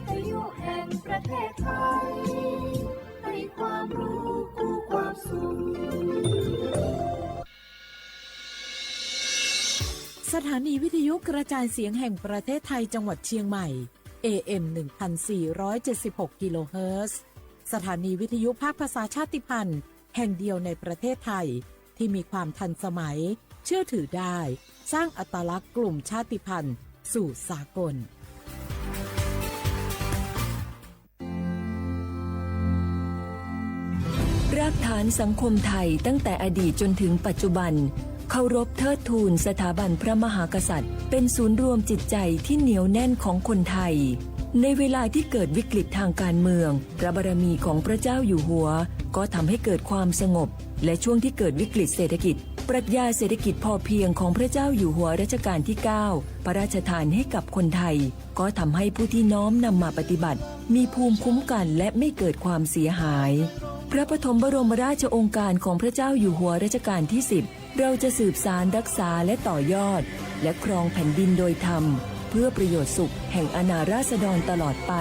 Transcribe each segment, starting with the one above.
ทยุแห่งประเทศไทย ให้ความรู้คู่ความสุข สถานีวิทยุกระจายเสียงแห่งประเทศไทยจังหวัดเชียงใหม่ เอเอ็ม หนึ่งพันสี่ร้อยเจ็ดสิบหก กิโลเฮิรตซ์ สถานีวิทยุภาคภาษาชาติพันธุ์แห่งเดียวในประเทศไทย ที่มีความทันสมัย เชื่อถือได้ สร้างอัตลักษณ์กลุ่มชาติพันธุ์สู่สากล รากฐานสังคมไทยตั้งแต่อดีตจนถึงปัจจุบัน เคารพเทิดทูนสถาบันพระมหากษัตริย์ เป็นศูนย์รวมจิตใจที่เหนียวแน่นของคนไทย ในเวลาที่เกิดวิกฤตทางการเมือง พระบารมีของพระเจ้าอยู่หัว ก็ทำให้เกิดความสงบ และช่วงที่เกิดวิกฤตเศรษฐกิจ ปรัชญาเศรษฐกิจพอเพียงของพระเจ้าอยู่หัวรัชกาลที่เก้า พระราชทานให้กับคนไทย ก็ทำให้ผู้ที่น้อมนำมาปฏิบัติ มีภูมิคุ้มกันและไม่เกิดความเสียหาย พระปฐมบรมราชโองการของพระเจ้าอยู่หัวรัชกาลที่สิบ เราจะสืบสานรักษาและต่อยอด และครองแผ่นดินโดยธรรม เพื่อประโยชน์สุขแห่งอาณาราษฎรตลอดไป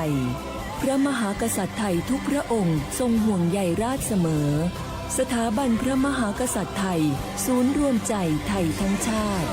พระมหากษัตริย์ไทยทุกพระองค์ทรงห่วงใยราษฎร์เสมอ สถาบันพระมหากษัตริย์ไทย ศูนย์รวมใจไทยทั้งชาติ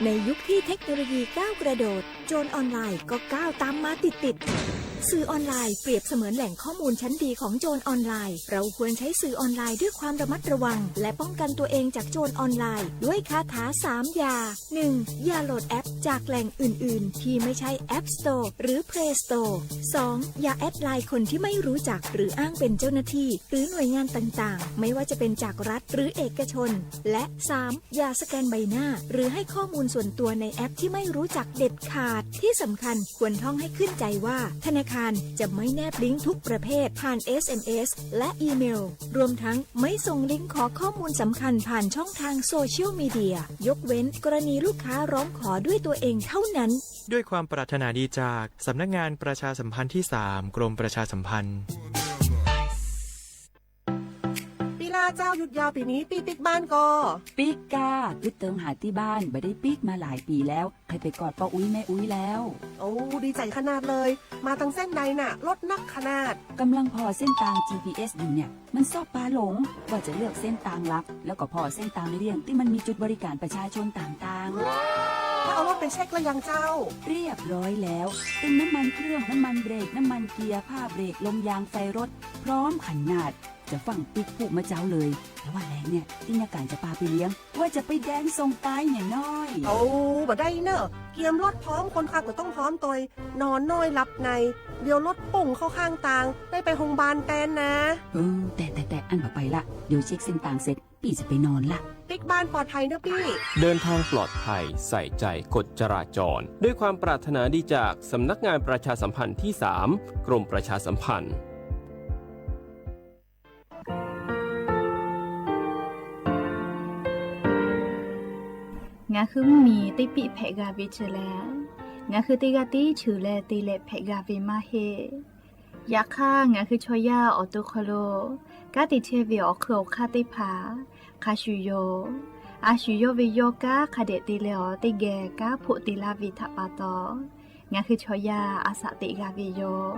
ในยุคที่เทคโนโลยีก้าวกระโดด โจรออนไลน์ก็ก้าวตามมาติดๆ สื่อออนไลน์เปรียบเสมือนแหล่งข้อมูลชั้นดีของโจรออนไลน์ เราควรใช้สื่อออนไลน์ด้วยความระมัดระวัง และป้องกันตัวเองจากโจรออนไลน์ ด้วยคาถาสามอย่า หนึ่ง อย่าโหลดแอปจากแหล่งอื่นๆ ที่ไม่ใช่ App Store หรือ Play Store สอง อย่าแอดไลน์คนที่ไม่รู้จัก หรืออ้างเป็นเจ้าหน้าที่ หรือหน่วยงานต่างๆ ไม่ว่าจะเป็นจากรัฐหรือเอกชน และ สาม อย่าสแกนใบหน้า หรือให้ข้อมูลส่วนตัวในแอปที่ไม่รู้จักเด็ดขาด ที่สำคัญควรท่องให้ขึ้นใจว่า ธนาคารจะไม่แนบลิงก์ทุกประเภทผ่าน เอสเอ็มเอส และอีเมล รวมทั้งไม่ส่งลิงก์ขอข้อมูลสำคัญผ่านช่องทางโซเชียลมีเดีย ยกเว้นกรณีลูกค้าร้องขอด้วยตัวเองเท่านั้น ด้วยความปรารถนาดีจากสำนักงานประชาสัมพันธ์ที่สาม กรมประชาสัมพันธ์ ปีลาเจ้า หยุดยาวปีนี้ปี้ปิ๊กบ้านก่อ ปิ๊กก้า กึ๊ดเติงหาตี้บ้าน บ่ได้ปิ๊กมาหลายปี๋แล้ว ใค่ไปกอดป้ออุ๊ยแม่อุ๊ยแล้ว โอ้ ดีใจ๋ขนาดเลย มาตังเส้นใดน่ะ รถนักขนาด ก่ำลังผ่อเส้นตาง จีพีเอส อยู่เนี่ย มันซอบปาหลง ว่าจะเลือกเส้นตางหลัก แล้วก็ผ่อเส้นตางเลี่ยงตี้มันมีจุดบริการประชาชนต่างๆ แล้วเอารถไปเช็คแล้วยังเจ้า เรียบร้อยแล้ว ตึงน้ำมันเครื่อง น้ำมันเบรก น้ำมันเกียร์ ผ้าเบรก ลมยาง ไฟรถ พร้อมขนาด จะฟั่งปิ๊กพูดมาเจ๊าเลย แต่ว่าแลงเนี่ย ตี้ยาก๋านจะปาไปเลี้ยง ว่าจะไปแดนส่งตายเนี่ยน้อย โอ้ บ่ได้เน่อ เกียมรถพร้อม คนขับก็ต้องพร้อมตวย นอนน้อยหลับใน เดี๋ยวรถปุ้งเข้าข้างตาง ได้ไปโฮงพยาบาลแตนนะ เออ แต่ แต่ แต่ อั้นบ่ไปละ เดี๋ยวเช็คเส้นตางเสร็จ ปี้จะไปนอนละ ปิ๊กบ้านปลอดภัยเน่อปี้ เดินทางปลอดภัย ใส่ใจกฎจราจร ด้วยความปรารถนาดีจากสำนักงานประชาสัมพันธ์ที่สาม กรมประชาสัมพันธ์ Ngaˬ hui mvuhˇ miˬ teˇ piˆ hpehꞈ g'a ve chi lehˬ, ngaˬ hui teˇ g'aˇ tiˉ cheuˬ leh te leh hpehꞈ g'a ve maˇ heˆ. Yaꞈ hk'aˇ, ngaˬ hui chaw yaˇ awˬ to hk'aw lo kanˉ te chehˇ ve awˬ hk'eun awˬ hk'aˇ teˇ hpaˍ hk'a shuˍ yoˬ. A shu yawˇ ve yawˇ kanˉ hk'a dehꞈ te leh awˬ teˇ geh kanˉ hpoˆ te laˇ ve htaꞈ pa taw, ngaˬ hui chaw yaˇ a shaꞈ teꞈ g'a ve yoˬ.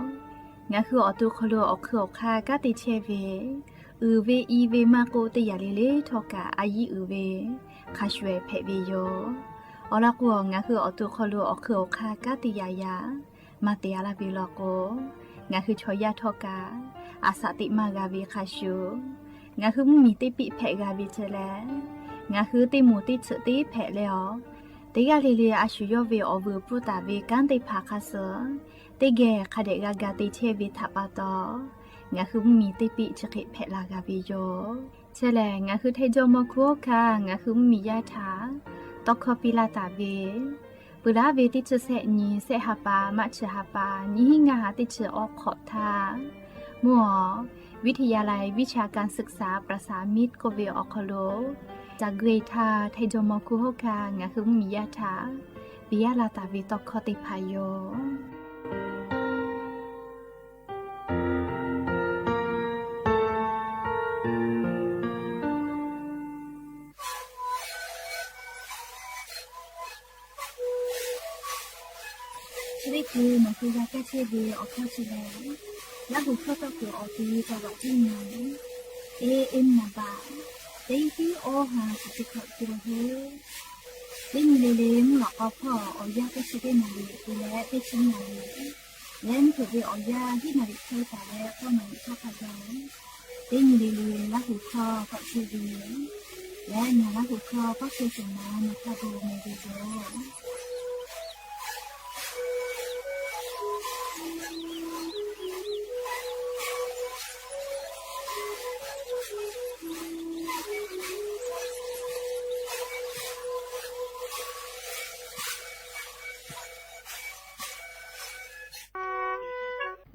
Ngaˬ hui awˬ to hk'aw lo awˬ hk'eun awˬ hk'aˇ kanˉ te chehˇ ve, uiˍ ve i ve maˇ k'oˆ, teˇ yanˇ le le htawˇ kaꞈ a yiˉ uiˍ ve hk'a shuˍ hpehꞈ ve yoˬ. Awˬ lawn k'o, ngaˬ hui awˬ to hk'aw lo awˬ hk'eun awˬ hk'aˇ kanˉ te yaꞈ yaꞈ maˇ te a laˇ ve law k'o, ngaˬ hui chaw yaˇ htawˇ kaꞈ a shaꞈ teꞈ maˇ g'a ve hk'a shuˍ, ngaˬ hui mvuhˇ miˬ teˇ piˆ hpehꞈ g'a ve chi lehˬ, ngaˬ hui teˇ moˍ teˇ tsuhꞈ teˇ hpehꞈ leh awˬ, teˇ g'aˇ le le a shu yawˇ ve awˬ vuiˬ pfuhˇ taˍ ve kanˉ teˇ hpaˍ hk'a suh teˇ geh hk'a dehꞈ g'a ga te chehˇ ve htaꞈ pa taw, ngaˬ hui mvuhˇ miˬ teˇ piˆ chi hk'e hpehꞈ la g'a ve yoˬ. Chi lehˬ, ngaˬ hui Htaiˇ jawˇmawˇ hkunˉ hawˉ hkanˇ ngaˬ hui mvuhˇ miˬ yaˇ htaꞈ tawˇ hkawˇ piˇ laˇ taˍ ve, peuˬ laˉ ve teˇ chi sehˆ nyi, sehˆ ha pa, maˆ chi ha pa, nyiˇ hinˉ ngaˇ ha teˇ chi awˬ hk'awꞈ htaˇ, mvuhˇ awˬ วิทยาลัยวิชาการศึกษาประสานมิตร k'oˆ ve awˬ hk'aw lo, ca gui htaˇ Htaiˇ jawˇmawˇ hkunˉ hawˉ hkanˇ ngaˬ hui mvuhˇ miˬ yaˇ htaꞈ piˇ laˇ taˍ ve tawˇ hkawˇ teˇ hpaˍ yoˬ. Teˇ hkui nawˬ hui g'a kaˇ chehˇ ve awˬ hkawˇ chi lehˬ, Laˇ huˍ hkawˇ tawˇ kuiˬ awˬ te taw baꞈ tiˉ nyi. E, e naˍ baꞈ, teˇ hiˉ awˇ ha chi teˇ hkawꞈ te la heˆ. Teˇ nyi le le mvuhˇ lawꞈ k'aw hpawˇ awˬ yanˇ teˇ chi teˇ naˍ riˍ te leh teˇ chi naˍ riˍ, leh mvuhˇ hpeuꞈ ve awˬ yanˇ hiˉ naˍ riˍ hk'e taˍ leh k'awˇ naˍ riˍ hk'aˇ hk'a gaˬ-oˬ. Teˇ nyi le le Laˇ huˍ hkawˇ tawˆ chehˇ ve yoˬ. Leh ngaˬ Laˇ huˍ hkawˇ tawˆ chehˇ shuˍ ma nawˬ hk'a gaˬ meh ve yoˬ.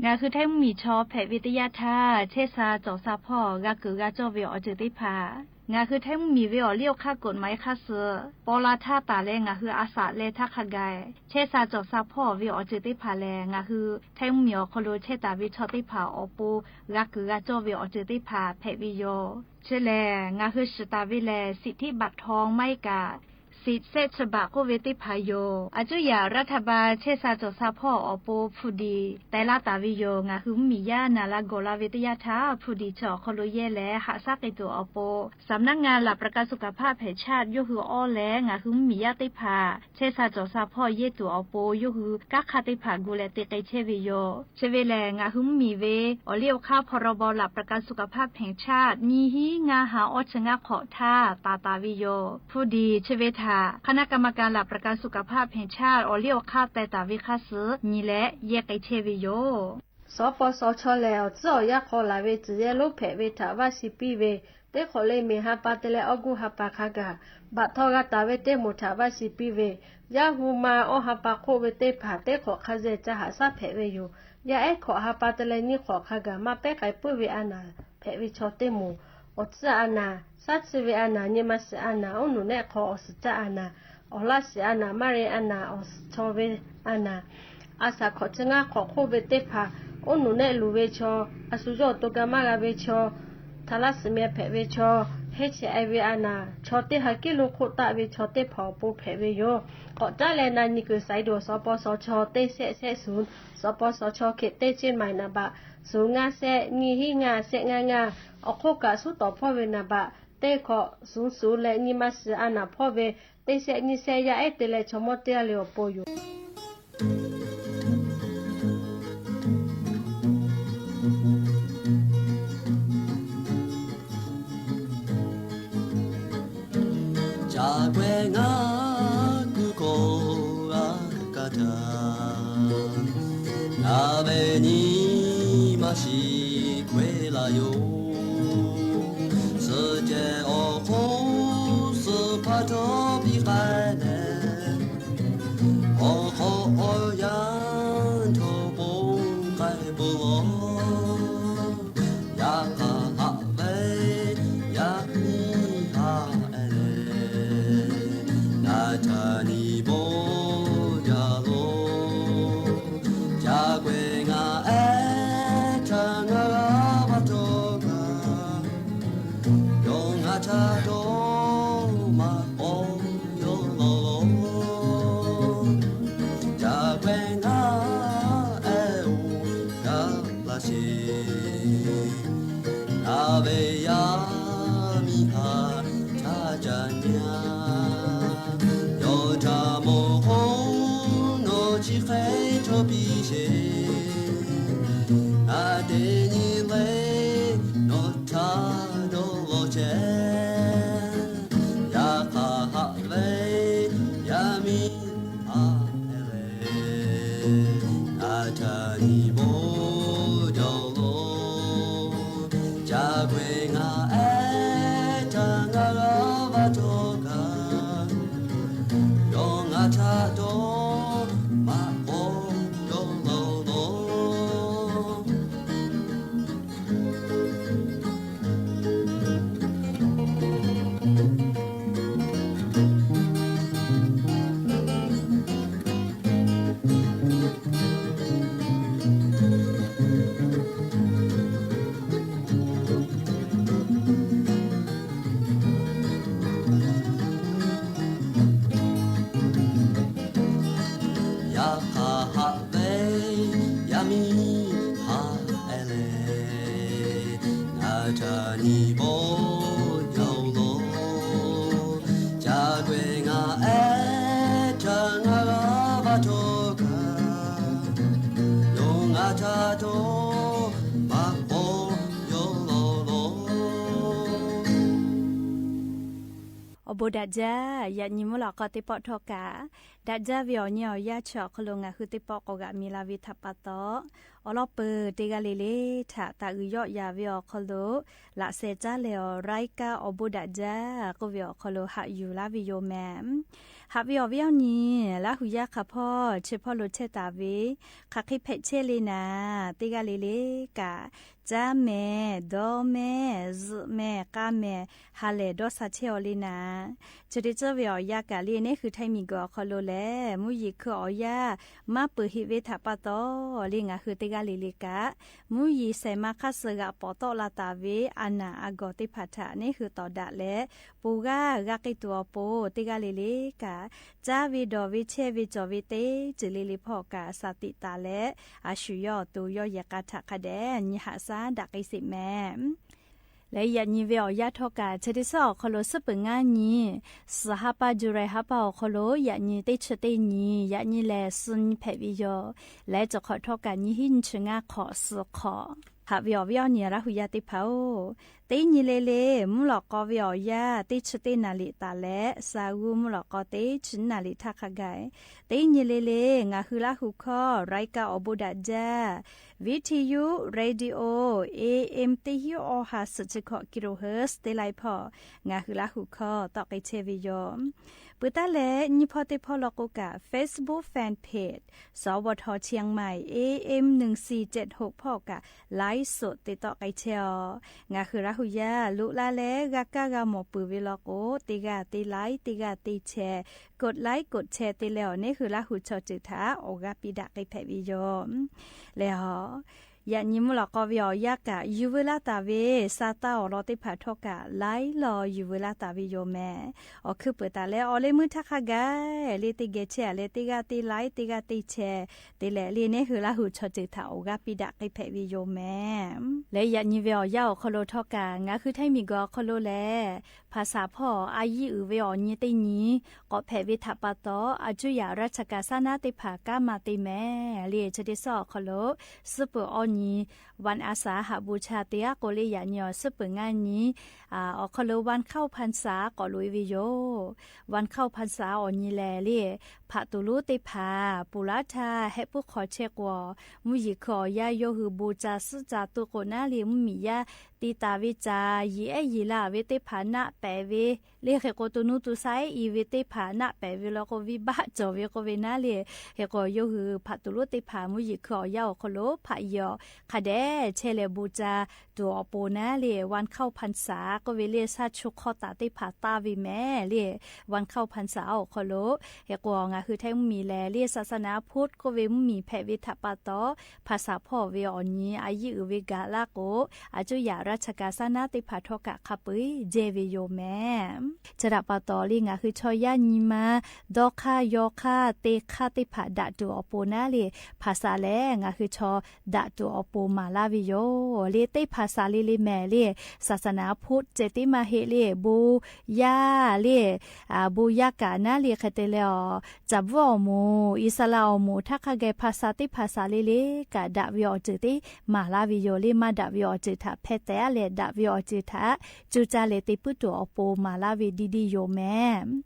Ngaˬ hui Htaiˇ mvuhˇmiˬ chaw hpehꞈ ve teˇ yanˇ htaˇ, chehˇ sha cawˬ sha hpawˇ g'a kuiˬ g'a cawˇ ve awˬ ceuˬ teˇ hpaˍ, ngaˬ hui Htaiˇ mvuhˇmiˬ ve awˬ liˇ awˬ hk'aˇ กฎหมาย hk'aˇ suh paw la htaˇ taˍ leh ngaˬ hui a shaꞈ leh htaˇ hk'a gaˬ, chehˇ sha cawˬ sha hpawˇ ve awˬ ceuˬ teˇ hpaˍ lehˬ, ngaˬ hui Htaiˇ mvuhˇmiˬ awˬ hk'aw lo chehˇ taˍ ve chaw teˇ hpaˍ awˬ pon g'a kuiˬ g'a cawˇ ve awˬ ceuˬ teˇ hpaˍ hpehꞈ ve yoˬ. Chi lehˬ, ngaˬ hui shiˍ taˍ ve lehˬ สิทธิบัตรทอง maˇ heˆ kaꞈ สิทธิ์ shehˆ chi baꞈ k'oˆ ve teˇ hpaˍ yoˬ. A cuˉ yaꞈ รัฐบาล chehˇ sha cawˬ sha hpawˇ awˬ pon hpu diˍ teh laˇ taˍ ve yoˬ. Ngaˬ hui mvuhˇmiˬ yaˇ naˍ la gawˬ la ve teˇ yanˇ htaˇ, hpu diˍ chi awˬ hk'aw lo yehˇ leh haꞈ shaˉ k'ai tuˬ awˬ pon สำนักงานหลักประกันสุขภาพแห่งชาติ yawˇ hui awˇ leh ngaˬ hui mvuhˇmiˬ yaˇ teˇ hpaˍ chehˇ sha cawˬ sha hpawˇ yehˇ tuˬ awˬ pon yawˇ hui kanˉ hk'aˇ teˇ hpaˍ gu leh te k'ai chehˇ ve yoˬ. Chi ve lehˬ, ngaˬ hui mvuhˇmiˬ ve awˬ liˇ awˬ hk'aˇ พรบหลักประกันสุขภาพแห่งชาติ nyiˇ hinˉ ngaˇ ha awˇ chi ngaˇ hk'awꞈ htaˇ taˍ taˍ ve yoˬ. Hpu diˍ chi ve htaꞈ คณะกรรมการหลักประกันสุขภาพแห่งชาติ awˬ liˇ awˬ hk'aˇ teh taˍ ve hk'aˇ suh nyi leh yehˇ k'ai chehˇ ve yoˬ. สปสช lehˬ, awˬ tcuhˉ awˬ yanˇ hk'aw laˬ ve tcuhˬ yehˇ lonˉ hpehꞈ ve htaꞈ vaˇ shiˍ piˇ ve, teˇ hk'awꞈ leh miˬ ha pa te leh awˇ guˇ ha pa hk'a gaˬ baꞈ htawˇ g'a taˍ ve teˇ moˍ htaꞈ vaˇ shiˍ piˇ ve, yaˇ hu ma awˇ ha pa hk'oˆ ve teˇ hpaˍ teˇ hk'awꞈ hk'a zehˬ ca haꞈ shaˉ hpehꞈ ve yoˬ. Yaˇ ehˉ hkawꞈ ha pa te leh nyiˇ hk'awꞈ hk'a gaˬ maˇ pehˉ k'ai puiˉ ve a naˍ hpehꞈ ve chaw teˇ moˍ, awˬ tcuhˉ a naˍ, shaˉ tsuhˇ ve a naˍ, nyi ma shiˍ a naˍ, oˉ nuˬ nehˆ hk'aw awˬ suhˍ caˇ a naˍ, awˬ laˇ shiˍ a naˍ, maˇ re a naˍ, awˬ chaw ve a naˍ, a shaˍ hkawꞈ chi ngaˇ hk'awꞈ hk'oˆ ve teˇ hpaˍ, oˉ nuˬ nehˆ luˬ ve chaw, a shu yawˇ awˬ to ga maˇ g'a ve chaw, htaꞈ laˇ suhˍ meh hpehꞈ ve chaw, heˆ chehˇ e ve a naˍ, chaw teˇ ha kiˉ lo hk'oˆ taˆ ve chaw teˇ hpaˍ awˬ pon hpehꞈ ve yoˬ. K'awꞈ caˉ leh na nyi kuiˬ สายด่วน สปสช teˇ shehˆ shehˆ suhˍ, สปสช เขต teˇ เชียงใหม่ naˍ baꞈ suhˍ ngaˇ shehˆ nyiˇ hinˉ ngaˇ shehˆ ngaˇ ngaˇ, awˬ hk'oˆ kaꞈ suhˉ tawˍ hpawˇ ve naˍ baˍ teˇ hkawꞈ suhˍ suhˍ leh nyi ma shiˍ a naˍ hpawˇ ve teˇ shehˆ nyiˇ shehˆ yaˇ ehˉ te leh chaw mawˇ teˇ g'aˇ le awˬ pon yoˬ. Ca k'ai ngaˬ kuˬ kawˆ g'a kaˇ htaˇ, ngaˬ ve nyi ma shiˍ k'oˆ laˇ yoˬ. Suhˍ ceh awˬ hk'oˆ suhˍ hpaˇ htawˇ piˇ k'ai leh, awˬ hk'awꞈ awˬ yanˇ htawˇ ponˬ k'ai peuˬ law. Yaꞈ hk'aˇ haꞈ ve yaˇ miˇ haꞈ e leh, ngaˬ htaꞈ nyi bawˇ jaˇ lawˬ. Ca k'ai ngaˬ ehˉ htaꞈ ngaˬ g'a va htawˇ kaꞈ, yawˇ ngaˬ htaꞈ dawˇ maꞈ k'aw yawˇ law law. Ca k'ai ngaˬ ehˉ oˬ, gaˬ laˇ sheˍ. Ngaˬ ve yaˇ miˇ haꞈ htaˇ ca nyi a, yawˇ htaꞈ mawˬ k'o nawˬ chi hk'e chaw piˇ sheˍ. Ngaˬ teˇ nyi le nawˬ htaꞈ dawˇ law chehˇ. Yaꞈ hk'aˇ haꞈ ve yaˇ miˇ haꞈ e leh, ngaˬ htaꞈ nyi bawˇ jaˇ lawˬ. Ca k'ai ngaˬ ehˉ htaꞈ ngaˬ g'a va htawˇ kaꞈ, yawˇ ngaˬ htaꞈ dawˇ maꞈ k'aw yawˇ law law. Bon daꞈ jaˇ. Yaꞈ nyi mvuhˇ lawꞈ k'aw teˇ pawˆ htawˇ kaꞈ, daꞈ jaˇ ve awˬ nyi awˬ yanˇ chi awˬ hk'aw lo ngaˬ hui teˇ pawˆ k'awꞈ g'aꞈ mi la ve htaꞈ pa taw, awˬ lawn peuˬ teˇ g'aˇ le le htaꞈ taˍ uiˍ yawˆ yan ve awˬ hk'aw lo laꞈ sheh caˉ leh awˬ รายการ awˬ bon daꞈ jaˇ k'oˆ ve awˬ hk'aw lo haꞈ yuˬ laˇ ve yoˬ mehˍ. Haꞈ ve awˬ viˉ awˬ nyi, Laˇ huˍ yaˇ hk'a hpawˇ chi hpawˇ lo chehˇ taˍ ve, hk'aˬ hk'e hpehꞈ chehˇ le naˍ, teˇ g'aˇ le le kaꞈ, caˇ mehˍ, dawˇ mehˍ, zuhꞈ mehˍ, k'a mehˍ, ha lehˬ dawˇ sha chehˇ aw le naˍ. Chi teˇ ceuˬ ve awˬ yanˇ kaꞈ le, neˇ hui Htaiˇ miˬguiˬ awˬ hk'aw lo lehˬ, mvuhˇ yeˬ hkui awˬ yanˇ maˇ peuˬ heˆ ve htaꞈ pa taw le, ngaˬ hui teˇ g'aˇ le le kaꞈ, mvuhˇ yeˬ shehˍ ma hk'aˇ suh g'aꞈ pawˍ tawˆ la taˍ ve a naˍ a gawˬ teˇ hpaˍ htaꞈ neˇ hui tawˍ daꞈ leh, po g'aˇ g'a k'ai tuˬ awˬ pon teˇ g'aˇ le le kaꞈ, caˇ ve dawˬ ve chehˇ ve cawˬ ve teˇ ceuˬ le le hpawˇ kaꞈ sha tiꞈ taˍ leh, a shu yawˇ awˬ to yawˇ yehˬ k'a htaꞈ hk'a dehꞈ nyi haꞈ shaˉ daꞈ k'ai sheˍ mehˍ. Leh yaꞈ nyi ve awˬ yanˇ htawˇ kaꞈ, chi teˇ ceuˬ awˬ hk'aw lo suhˉ peuˬ ngaˇ nyi, suhˍ ha pa July ha pa awˬ hk'aw lo yaꞈ nyi teˇ chi teˇ nyi, yaꞈ nyi lehˬ suh nyi hpehꞈ ve yoˬ. Leh chi hk'awꞈ htawˇ kaꞈ nyi hiˉ nyi chi ngaˇ hk'awꞈ suh hk'awꞈ. Haꞈ ve awˬ viˉ awˬ nyi Laˇ huˍ yaˇ teˇ hpaˍ-oˬ, teˇ nyi le le mvuhˇ lawꞈ k'aw ve awˬ yanˇ teˇ chi teˇ naˍ riˍ taˍ leh, sha g'uˇ mvuhˇ lawꞈ k'aw teˇ chi naˍ riˍ htaˇ hk'a gaˬ, teˇ nyi le le ngaˬ hui Laˇ huˍ hkawˇ รายการ awˬ bon daꞈ jaˇ, viˉ hti yuˇ radio, A M teˇ hinˉ awˬ ha suhˍ chi hkawꞈ kilohertz teˇ laiˉ hpawˇ ngaˬ hui Laˇ huˍ hkawˇ tawˆ k'ai chehˇ ve yoˬ. Peuˬ taˉ leh nyi hpawˇ teˇ hpawˇ law k'o kaꞈ, Facebook fan page สวท เชียงใหม่ A M หนึ่งสี่เจ็ดหก hpawˇ kaꞈ ไลฟ์สด te tawˆ k'ai chehˇ aw. Ngaˬ hui Laˇ huˍ yaˇ loꞈ la leh g'a kaˇ g'a mawˬ peuˬ ve law k'o, teˇ g'aˇ teˇ ไลค์, teˇ g'aˇ teˇ แชร์, กดไลค์ กดแชร์ te leh awˬ neˇ hui Laˇ huˍ chaw ceuˬ htaꞈ awˬ g'aˇ piˇ daꞈ k'ai hpehꞈ ve yoˬ. Leh a, yaꞈ nyi mvuhˇ lawꞈ k'aw ve awˬ yanˇ kaꞈ yuˬ veu laˇ taˍ ve, sha taˇ awˬ lawn teˇ hpaˍ htawˇ kaꞈ ไลค์ law yuˬ veu laˇ taˍ ve yoˬ mehˍ. Awˬ hkui peuˬ taˍ leh awˬ leh meuˇ htaˇ hk'a gaˬ le teˇ geh chehˇ a leh, teˇ g'aˇ teˇ ไลค์, teˇ g'aˇ teˇ แชร์ te leh le neˇ hui Laˇ huˍ chaw ceuˬ htaꞈ awˬ g'aˇ piˇ daꞈ k'ai hpehꞈ ve yoˬ mehˍ. Leh yaꞈ nyi ve awˬ yanˇ awˬ hk'aw lo htawˇ kaꞈ, ngaˬ hui Htaiˇ miˬguiˬ awˬ hk'aw lo lehˬ, hpaˍ saˍ hpawˇ a yiˇ uiˍ ve awˬ nyi teˇ nyi k'awꞈ hpehꞈ ve htaꞈ pa taw, a cuˇ yaꞈ ราชการ saˉ naˉ teˇ hpaˍ kanˉ maˇ te mehˍ le. Chi teˇ ceuˬ awˬ hk'aw lo suhˉ peuˬ awˬ nyi วันอาสาสมัคร haꞈ bon cha te aˉ k'o le, yaꞈ nyi awˬ suhˉ peuˬ ngaˇ nyi awˬ hk'aw lo วันเข้าพรรษา k'awꞈ loꞈ-e ve yoˬ. วันเข้าพรรษา awˬ nyi lehˬ le, hpaꞈ tuˬ lonˉ teˇ hpaˍ ponˬ laˇ htaˇ hehˆ puiˉ hk'aw chehˇ k'o, mvuhˇ yeˬ hkui awˬ yanˇ yawˇ hui bon ca suhˉ ca to k'o naˉ le, mvuhˇmiˬ yaˇ te taˍ ve ca yiˍ ehˉ yiˍ la ve teˇ hpaˍ naˆ pehˍ ve le. Hk'e k'o, to nuˇ to sha ehˉ i ve teˇ hpaˍ naˆ pehˍ ve law k'o, venˇbaˆ cawˬ ve k'oˆ ve naˉ le. Hk'e k'o, yawˇ hui hpaꞈ tuˬ lonˉ teˇ hpaˍ mvuhˇ yeˬ hkui awˬ yanˇ awˬ hk'aw lo hpaꞈ yeˬ awˬ hk'a dehꞈ chehˇ leh bon ca tuˬ awˬ pon naˉ le, วันเข้าพรรษา k'oˆ ve le, sha chu hk'aw taˍ teˇ hpaˍ taˇ ve mehˍ le. วันเข้าพรรษา awˬ hk'aw lo, hk'e k'o, ngaˬ hui Htaiˇ mvuhˇmiˬ lehˬ le, ศาสนาพุทธ k'oˆ ve mvuhˇmiˬ hpehꞈ ve htaꞈ pa taw, hpaˍ saˍ hpawˇ ve awˬ nyi a yiˇ uiˍ ve gaˬ laˇ k'o, a cuˇ yaꞈ ราชการ saˉ naˉ teˇ hpaˍ htawˇ kaꞈ hk'a peu-eˬ jehˇ ve yoˬ mehˍ. Chi htaꞈ pa taw le, ngaˬ hui chaw yaˇ nyi ma dawˇ hk'aˇ yaw hk'aˇ te hk'aˇ teˇ hpaˍ daꞈ tuˬ awˬ pon naˉ le, hpaˍ saˍ lehˬ ngaˬ hui chaw daꞈ tuˬ awˬ pon maˍ laˇ ve yoˬ le. Teˇ hpaˍ saˍ le le mehˍ le, ศาสนาพุทธ ceh tiˉ maˇ heˆ le, bon yaˇ le, bon yaˇ kaꞈ naˉ le hk'e te leh awˬ, caˍ bvuhˇ awˬ moˍ, Iˉsaˍreˍlaˆ awˬ moˍ htaˇ hk'a geh hpaˍ saˍ teˇ hpaˍ saˍ le le kaꞈ daꞈ ve awˬ ceuˬ teˇ maˍ laˇ ve yoˬ le. Maˇ daꞈ ve awˬ ceuˬ htaꞈ hpeh tehꞈ a leh, daꞈ ve awˬ ceuˬ htaꞈ cuˇ caˇ leh te puiˉ tuˬ awˬ pon maˍ laˇ ve diˇ diˇ yoˬ mehˍ.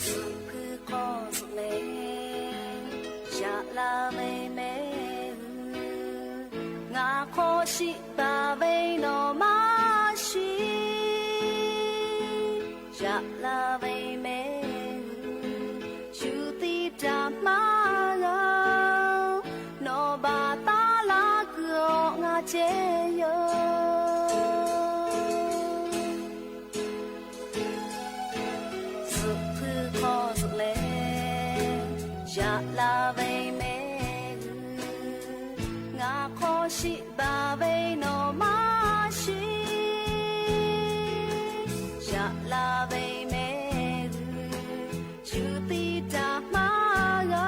Suhˍ hpui hk'aw zuhꞈ leh, yaꞈ la ve mehˍ hui, ngaˬ hk'aw shiˍ baˬ ve nawˬ maˇ shiˍ. Yaꞈ la ve mehˍ hui, shu tiˇ htaꞈ maˇ g'a, nawˬ baˬ taˉ laˇ kuiˬ awˬ ngaˬ ceh yoˬ. Suhˍ hpui hk'aw zuhꞈ leh, yaꞈ la ve mehˍ hui, ngaˬ hk'aw shiˍ baˬ ve nawˬ maˇ shiˍ. Yaꞈ la ve mehˍ hui, shu tiˇ htaꞈ maˇ g'a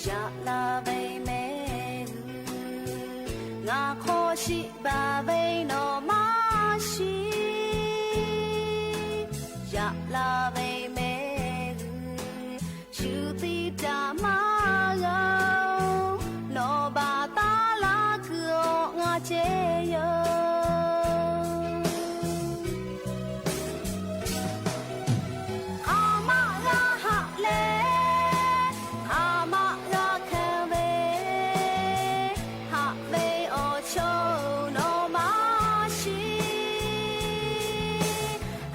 Yaꞈ la ve mehˆ g'uiˬ, ngaˬ hk'aw shiˍ baˬ ve nawˬ maˇ shiˍ. Yaꞈ la ve mehˆ g'uiˬ, shu tiˇ taꞈ maˇ g'a-oˬ, nawˬ baˬ taˉ laˇ kuiˬ awˬ ngaˬ ceh yoˬ. Hk'aˬ maˆ g'a haꞈ leh, hk'aˬ maˆ g'a hkanˍ ve, haꞈ ve awˬ chawˇ nawˬ maˇ shiˍ.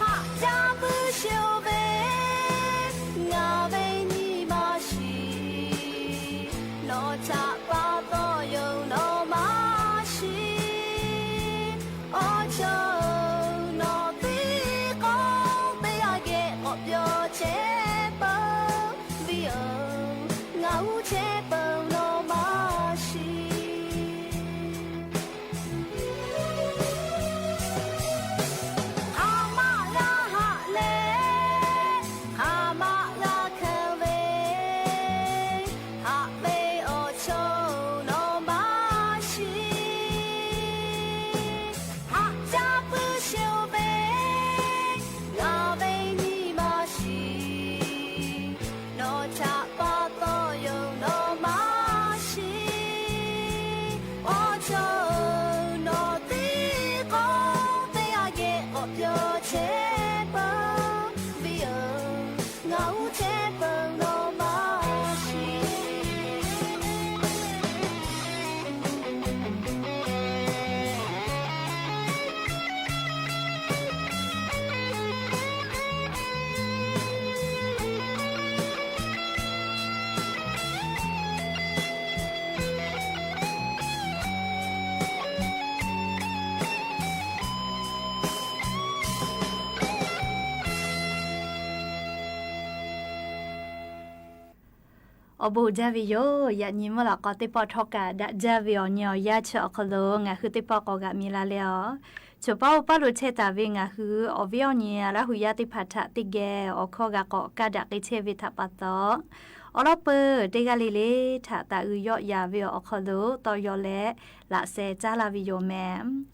Haꞈ jaˇ puiˉ sheˍ-oˬ ve, ngaˬ ve nyi ma shiˍ. Nawˬ htaꞈ pa taw yoˬ nawˬ maˇ shiˍ. Awˬ chawˇ nawˬ tiˉ k'awꞈ teˇ g'aˇ geh k'awꞈ pyawˇ chehˇ peuˬ ve yoˬ. Ngaˬ hui chehˇ peuˬ nawˬ maˇ shiˍ. Hk'aˬ maˆ g'a haꞈ leh, hk'aˬ maˆ g'a hkanˍ ve, haꞈ ve awˬ chawˇ nawˬ maˇ shiˍ. Haꞈ jaˇ puiˉ sheˍ-oˬ ve, ngaˬ ve nyi ma shiˍ. Nawˬ htaꞈ pa taw yoˬ nawˬ maˇ shiˍ. Awˬ chawˇ nawˬ tiˉ k'awꞈ teˇ g'aˇ geh k'awꞈ pyawˇ chehˇ peuˬ ve yoˬ. Ngaˬ hui chehˇ peuˬ nawˬ maˇ shiˍ. Awˬ bon jaˇ ve yoˬ. Yaꞈ nyi mvuhˇ lawꞈ k'aw teˇ pawˆ htawˇ kaꞈ daꞈ jaˇ ve awˬ nyi awˬ yanˇ chi awˬ hk'aw lo ngaˬ hui teˇ pawˆ k'awꞈ g'aꞈ mi la leh-aˬ, chaw paˉ oˇ paˉ lo chehˇ taˍ ve ngaˬ hui awˬ viˉ awˬ nyi Laˇ huˍ yaˇ teˇ hpaˍ htaꞈ teˇ geh awˬ hkawˇ g'a k'awꞈ kaˇ daꞈ k'ai chehˇ ve htaꞈ pa taw, awˬ lawn peuˬ teˇ g'aˇ le le htaꞈ taˍ uiˍ yawˆ yan ve awˬ hk'aw lo tawˇ yaw leh laꞈ sheh caˉ laˇ ve yoˬ mehˍ.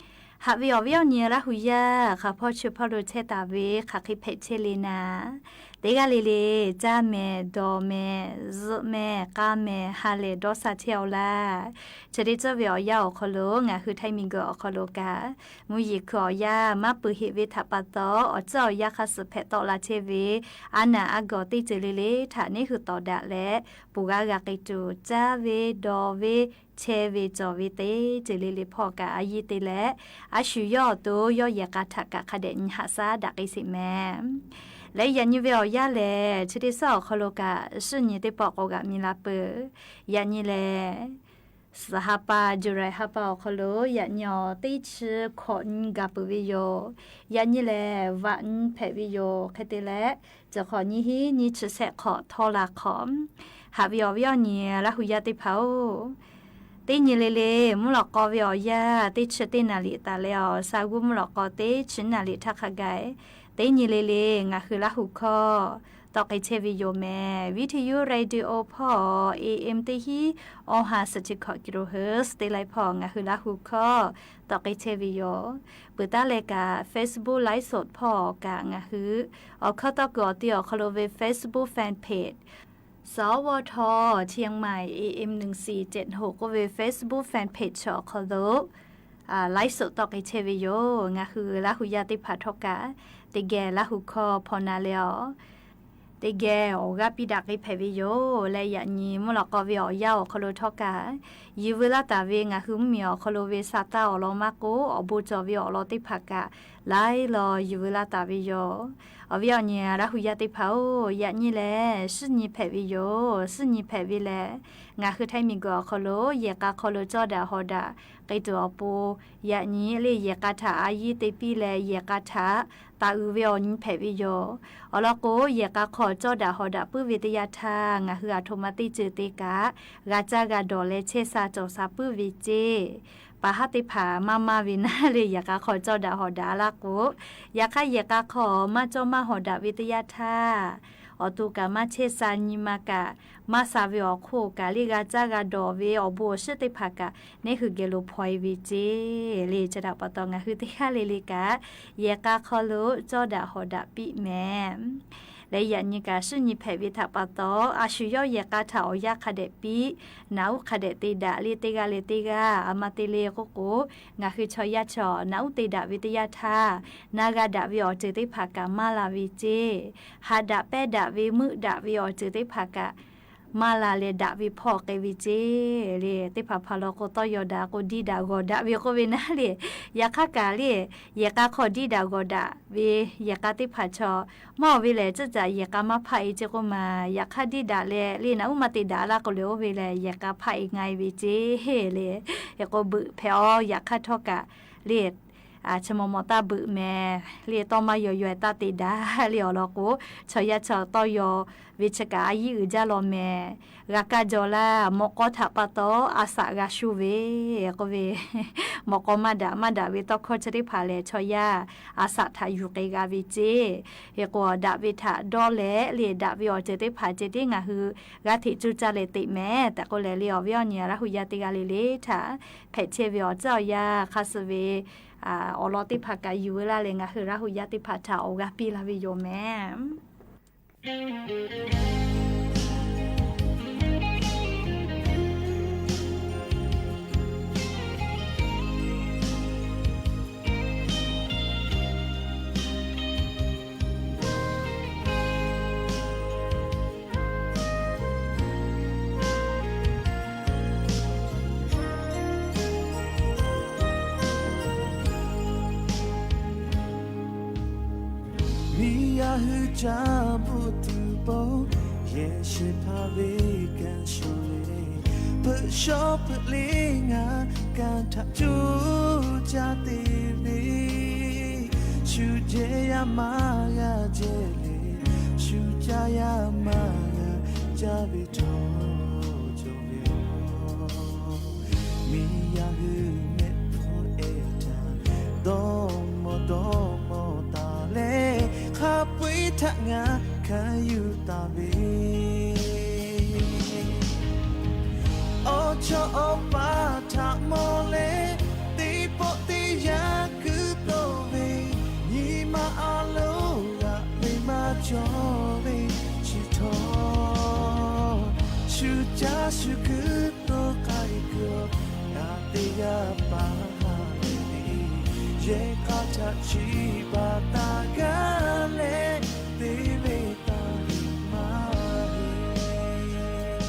Haꞈ ve awˬ viˉ awˬ nyi Laˇ huˍ yaˇ hk'aˬ hpawˇ chi hpawˇ lo chehˇ taˍ ve hk'aˬ hk'e hpehꞈ chehˇ le naˍ, teˇ g'aˇ le le caˇ mehˍ, dawˬ mehˍ, zuhꞈ mehˍ, k'a mehˍ, ha lehˬ dawˇ sha chehˇ-aw laˇ. Chi teˇ ceuˬ ve awˬ yanˇ awˬ hk'aw lo ngaˬ hui Htaiˇ miˬguiˬ awˬ hk'aw lo kaꞈ, mvuhˇ yeˬ hkui awˬ yanˇ maˇ peuˬ heꞈ ve htaꞈ pa taw, awˬ ceuˬ awˬ yanˇ hk'aˇ suh hpehꞈ tawˆ la chehˇ ve aˉ naˍ aˉ gawˬ teˇ ceuˬ le le htaꞈ neˇ hui tawˍ daꞈ leh, ponˬ g'aˇ g'a k'ai tuˬ caˇ ve, dawˬ ve, chehˇ ve, cawˬ ve teˇ ceuˬ le le hpawˇ kaꞈ a yiˇ te leh, a shu yawˇ awˬ to yawˇ yehˬ k'a htaꞈ kaꞈ hk'a dehꞈ nyi haꞈ shaˉ daꞈ k'ai sheˍ mehˍ. Leh yaꞈ nyi ve awˬ yanˇ lehˬ, chi teˇ suhˉ awˬ hk'aw lo kaꞈ suhˆ nyi teˇ pawˆ k'awꞈ g'aꞈ mi la peuˬ. Yaꞈ nyi lehˬ, suhˍ ha pa, July ha pa awˬ hk'aw lo yaꞈ nyi awˬ teˇ chi hkawꞈ nyi gaˬ peuˬ ve yoˬ. Yaꞈ nyi lehˬ, vaꞈ nyi hpehꞈ ve yoˬ. Hk'e te leh, chi hk'awꞈ nyi hiˉ nyi chi shehˆ hk'awꞈ htawˇ la hk'awꞈ, haꞈ ve awˬ viˉ awˬ nyi Laˇ huˍ yaˇ teˇ hpaˍ-oˬ, teˇ nyi le le mvuhˇ lawꞈ k'aw ve awˬ yanˇ teˇ chi teˇ naˍ liꞈ taˍ leh-aˬ, sa g'uˇ mvuhˇ lawꞈ k'aw teˇ chi naˍ liꞈ htaˇ hk'a gaˬ, teˇ nyi le le ngaˬ hui Laˇ huˍ hkawˇ tawˆ k'ai chehˇ ve yoˬ mehˍ. Viˇ hteˇ yuˇ radio hpawˇ A M teˇ hiˉ awˬ ha suhˍ chi hkawꞈ kilohertz te laiˉ hpawˇ ngaˬ hui Laˇ huˍ hkawˇ tawˆ k'ai chehˇ ve yoˬ. Peuˬ taˉ leh kaꞈ Facebook ไลฟ์สด hpawˇ kaꞈ ngaˬ hui awˬ hkawˇ tawˇ kuiˬ awˬ ti awˬ hk'aw lo ve Facebook fan page สวท เชียงใหม่ A M หนึ่งสี่เจ็ดหก k'oˆ ve Facebook fan page chi awˬ hk'aw lo ไลฟ์สด tawˆ k'ai chehˇ ve yoˬ. Ngaˬ hui Laˇ huˍ yaˇ teˇ hpaˍ htawˇ kaꞈ teˇ geh Laˇ huˍ hkawˇ hpawnˬ na leh-aˬ, teˇ geh awˬ g'aˇ piˇ daꞈ k'ai hpehꞈ ve yoˬ. Leh yaꞈ nyi mvuhˇ lawꞈ k'aw ve awˬ yanˇ awˬ hk'aw lo htawˇ kaꞈ, yehˬ veu laˇ taˍ ve ngaˬ hui mvuhˇmiˬ awˬ hk'aw lo ve sa taˇ awˬ lawn maˇ k'oˆ, awˬ bon cawˬ ve awˬ lawn teˇ hpaˍ kaꞈ laiˉ law yehˬ veu laˇ taˍ ve yoˬ. Awˬ viˉ awˬ nyi Laˇ huˍ yaˇ teˇ hpaˍ-oˬ, yaꞈ nyi lehˬ suhˆ nyi hpehꞈ ve yoˬ. Suhˆ nyi hpehꞈ ve lehˬ, ngaˬ hui Htaiˇ miˬguiˬ awˬ hk'aw lo yehˬ k'a hk'aw lo cawˇ daꞈ hawˍ daꞈ k'ai tuˬ awˬ pon, yaꞈ nyi le yehˬ k'a htaꞈ a yiˇ te piˇ leh yehˬ k'a htaꞈ taˍ uiˍ ve awˬ nyi hpehꞈ ve yoˬ. Awˬ lawn k'o, yehˬ k'a hk'aw cawˇ daꞈ hawˍ daꞈ puiˉ ve teˇ yanˇ htaˇ, ngaˬ hui aˬ htoꞈ ma teˇ ceuˬ te kaꞈ g'a caˇ g'a dawˬ leh chehˇ sha cawˬ sha puiˉ ve ceˇ. Paˍ haˉ teˇ hpaˍ maˇ maˇ ve naˉ le yehˬ k'a hk'aw cawˇ daꞈ hawˍ daꞈ laˇ k'o, yaꞈ hk'aˇ yehˬ k'a hk'aw maˇ cawˇ maˇ hawˍ daꞈ ve teˇ yanˇ htaˇ, awˬ to kaꞈ maˇ chehˇ sha, nyi ma kaꞈ maˇ sha ve awˬ hk'oˆ kaꞈ, le g'a caˇ g'a dawˬ ve awˬ bon awˬ shiˉ teˇ hpaˍ kaꞈ neˇ hui geh lo hpaw e ve ceˇ le. Chi htaꞈ pa taw ngaˬ hui teˇ g'aˇ le le kaꞈ yehˬ k'a hk'aw lo cawˇ daꞈ hawˍ daꞈ piˇ mehˍ. Leh yaꞈ nyi kaꞈ shuˉ nyi hpehꞈ ve htaꞈ pa taw, a shu yawˇ yehˬ k'a htaꞈ awˬ yanˇ hk'a dehꞈ piˇ, naꞈ uˉ hk'a dehꞈ te daꞈ le. Teˇ g'aˇ leh teˇ g'aˇ a ma te le k'oˆ k'o, ngaˬ hui chaw yaˇ chaw naꞈ uˉ te daꞈ ve teˇ yanˇ htaˇ, na g'a daꞈ ve awˬ ceuˬ teˇ hpaˍ kaꞈ maˇ la ve ceˇ. Haꞈ daꞈ pehnˇ daꞈ ve, meuˆ daꞈ ve awˬ ceuˬ teˇ hpaˍ kaꞈ maˇ la leh daꞈ ve hpawˇ k'ai ve ceˇ le. Teˇ hpaˍ hpaˍ law k'o, tawˇ yaw daꞈ k'o, diˇ daꞈ g'awˬ daꞈ ve k'oˆ ve naˉ le. Yaꞈ hk'aˇ kaꞈ le, yehˬ k'a hk'aw diˇ daꞈ g'awˬ daꞈ ve yehˬ k'a teˇ hpaˍ chaw maˇ oˬ ve lehˬ, ceuˬ caꞈ yehˬ k'a maˇ hpaˆ e ceˇ k'oˆ ma. Yaꞈ hk'aˇ diˇ daꞈ leh le, naꞈ uˉ maˇ te daꞈ laˇ k'o le, oˇ ve lehˬ yehˬ k'a hpaˆ e nga e ve ceˇ le. Hk'e k'o, beuꞈ hpehꞈ-aw. Yaꞈ hk'aˇ htawˇ kaꞈ le, chi maw maw taˇ beuꞈ mehˍ le. Tawˇ maˇ yaw yaw taˇ te daꞈ le. Awˬ lawn k'o, chaw yaˇ chaw tawˇ yaw ve chi kaꞈ a yiˉ uiˍ jaˇ law mehˍ. G'a kaˇ jaw laˇ. Mawꞈ k'aw htaꞈ pa taw a shaꞈ g'a shuˇ ve k'oˆ ve, mawꞈ k'aw maˇ daꞈ maˇ daꞈ ve tawˇ hkawˇ chi teˇ hpaˍ lehˬ, chaw yaˇ a shaꞈ htaꞈ yuˬ k'ai g'a ve ceˇ. Hk'e k'o, daꞈ ve htaꞈ dawˇ leh le, daꞈ ve awˬ ceuˬ teˇ hpaˍ ceh tiˉ ngaˬ hui g'aˇ hteꞈ cuˇ caˇ leh teꞈ mehˍ tehꞈ k'oˆ leh le, awˬ viˉ awˬ nyi Laˇ huˍ yaˇ teˇ g'aˇ le le htaꞈ hpehꞈ chehˇ ve awˬ ceuˬ awˬ yanˇ hk'a suh ve awˬ lawn teˇ hpaˍ kaꞈ yuˬ veu laˇ leh, ngaˬ hui Laˇ huˍ yaˇ teˇ hpaˍ htaꞈ awˬ g'aˇ piˇ laˇ ve yoˬ mehˍ. Miˬ yaˇ hui ca bvuhꞈ tuˬ pon, yehˬ shehˍ hpaˇ ve kanˉ shuˍ le. Peuꞈ shawˉ peuꞈ le ngaˬ kanˉ htaꞈ coˇ caˇ te ve, shu jehˇ yaˇ maˇ g'a jehˇ le, shu caˇ yaˇ maˇ g'a caˇ ve htawˇ cawˬ ve yoˬ. Miˬ yaˇ hui mehˆ hpfuhˇ ehˉ htaꞈ dawˇ mawˇ dawˇ mawˇ taˍ leh, hk'a peu-eˬ htaꞈ ngaˬ hkanˍ yuˬ taˍ ve, awˬ chawˇ awˬ paˍ htaꞈ mawˬ leh, teˇ pawˆ teˇ yanˇ kuiˬ tawˆ ve, nyi ma a loˍ g'aꞈ ve maˇ cawˬ ve chi htawˇ, shu caˇ shu kuiˬ tawˆ k'ai kuiˬ, ngaˬ teˇ g'aˇ paˍ ha lehˬ ve, yehˬ k'a htaꞈ chiˇ baˬ taˍ gaˇ leh, te ve taˍ ve maˇ heˆ.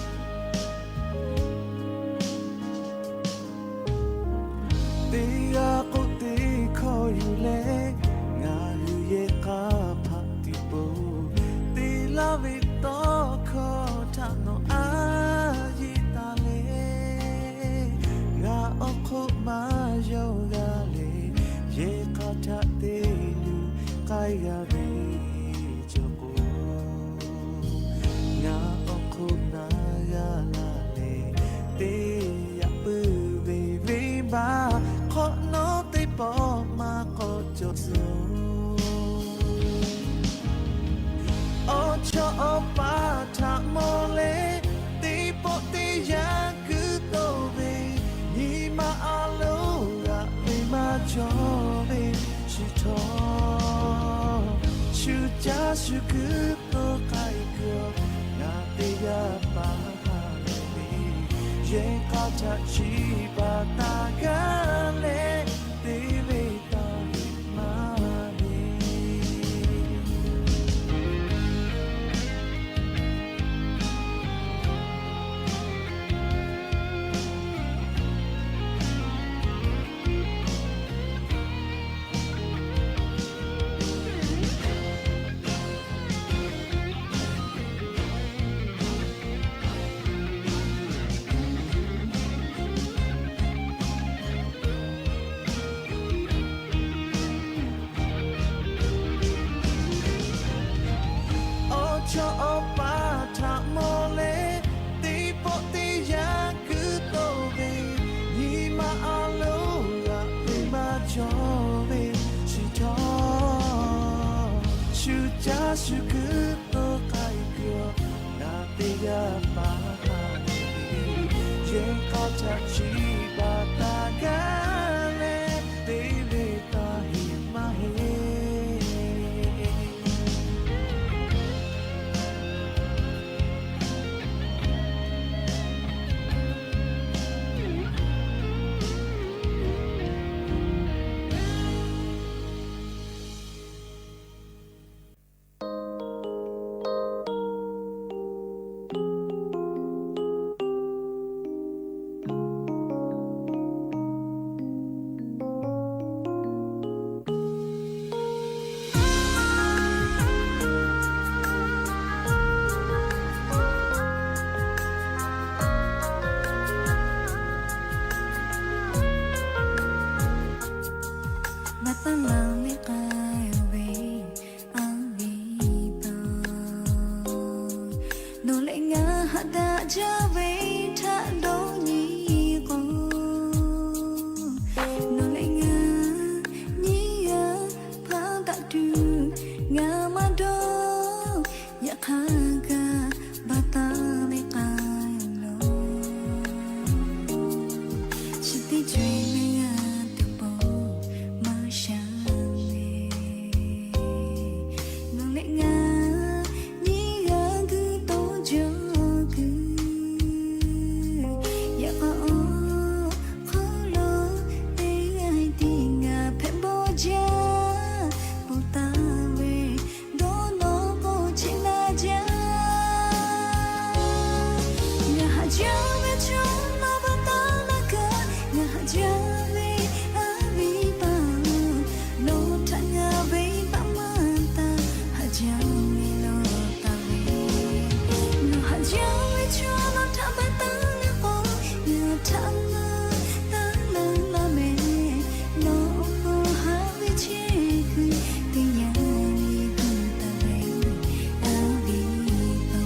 Teˇ g'aˇ k'oˆ teˇ hkawˇ yuˬ leh, ngaˬ hui yehˬ k'a hpaꞈ tuˬ pon, te laˇ ve tawˇ hkawˇ htaꞈ nawˬ a yeˇ taˍ leh, ngaˬ awˬ hk'oˆ maˇ yawˇ g'a leh, yehˬ k'a htaꞈ te luˬ k'ai g'a ve cawˬ k'o, ngaˬ awˬ hk'oˆ na g'a la leh, teˇ yaꞈ puiˉ ve venˇbaˆ hk'awꞈ nawˉ teˇ pawˆ maˇ k'awꞈ cawˬ tuˬ. Awˬ chawˇ awˬ paˍ htaꞈ mawˬ leh, teˇ pawˆ teˇ yanˇ kuiˬ tawˆ ve, nyi ma a loˍ g'aꞈ ve maˇ cawˬ ve chi htawˇ, shu caˇ shu kuiˬ tawˆ k'ai kuiˬ, ngaˬ teˇ g'aˇ paˍ ha lehˬ ve, yehˬ k'a htaꞈ chiˇ baˬ taˍ gaˇ leh, te ve taˍ ve maˇ heˆ. Awˬ chawˇ awˬ paˍ htaꞈ mawˬ leh, teˇ pawˆ teˇ yanˇ kuiˬ tawˆ ve, nyi ma a loˍ g'aꞈ ve maˇ cawˬ ve chi htawˇ, shu caˇ shu kuiˬ tawˆ k'ai Yehˬ k'a htaꞈ chiˇ baˬ taˍ gaˇ leh te ve taˇ heˆ maˇ heˆ. Maˇ taˇ laˬ ve k'ai ve a viˉ paˍ, nawˬ leh ngaˬ haꞈ daꞈ jaˇ ve htaꞈ dawˇ nyi k'o, nawˬ leh ngaˬ nyiˇ g'aˇ hpaˇ daꞈ tuˬ ngaˬ maˇ dawˇ. Yaꞈ hk'aˇ kaꞈ baˬ taˍ ve k'ai lo, chi teˇ co-e ve g'a tuˬ pon maˇ sha ve, nawˬ leh ngaˬ nyiˇ g'aˇ guiˇ tawˇ jaw kuiˬ. Yaꞈ k'aw awˬ hk'aw lo teˇ g'aˇ tiˉ ngaˬ hpehꞈ bawˇ jaˇ, pon taˍ ve dawˇ nawˬ k'o cheꞈ na jaˇ. Ngaˬ haꞈ jaˇ ve chaw nawˬ baˬ taˍ laˇ kaꞈ, ngaˬ haꞈ jaˇ ve a viˉ paˍ, nawˬ htaꞈ ngaˬ venˇbaˆ maˇ taˍ, haꞈ jaˇ ve lawˬ taˍ ve. Nawˬ haꞈ jaˇ ve chaw nawˬ htaꞈ baˬ taˍ laˇ k'o, ngaˬ htaꞈ maˇ taˍ laˇ laˇ mehˍ. Nawˬ awˬ pon haꞈ ve chehˇ kuiˬ teˇ yanˇ le guˇ taˍ ve a viˉ paˍ.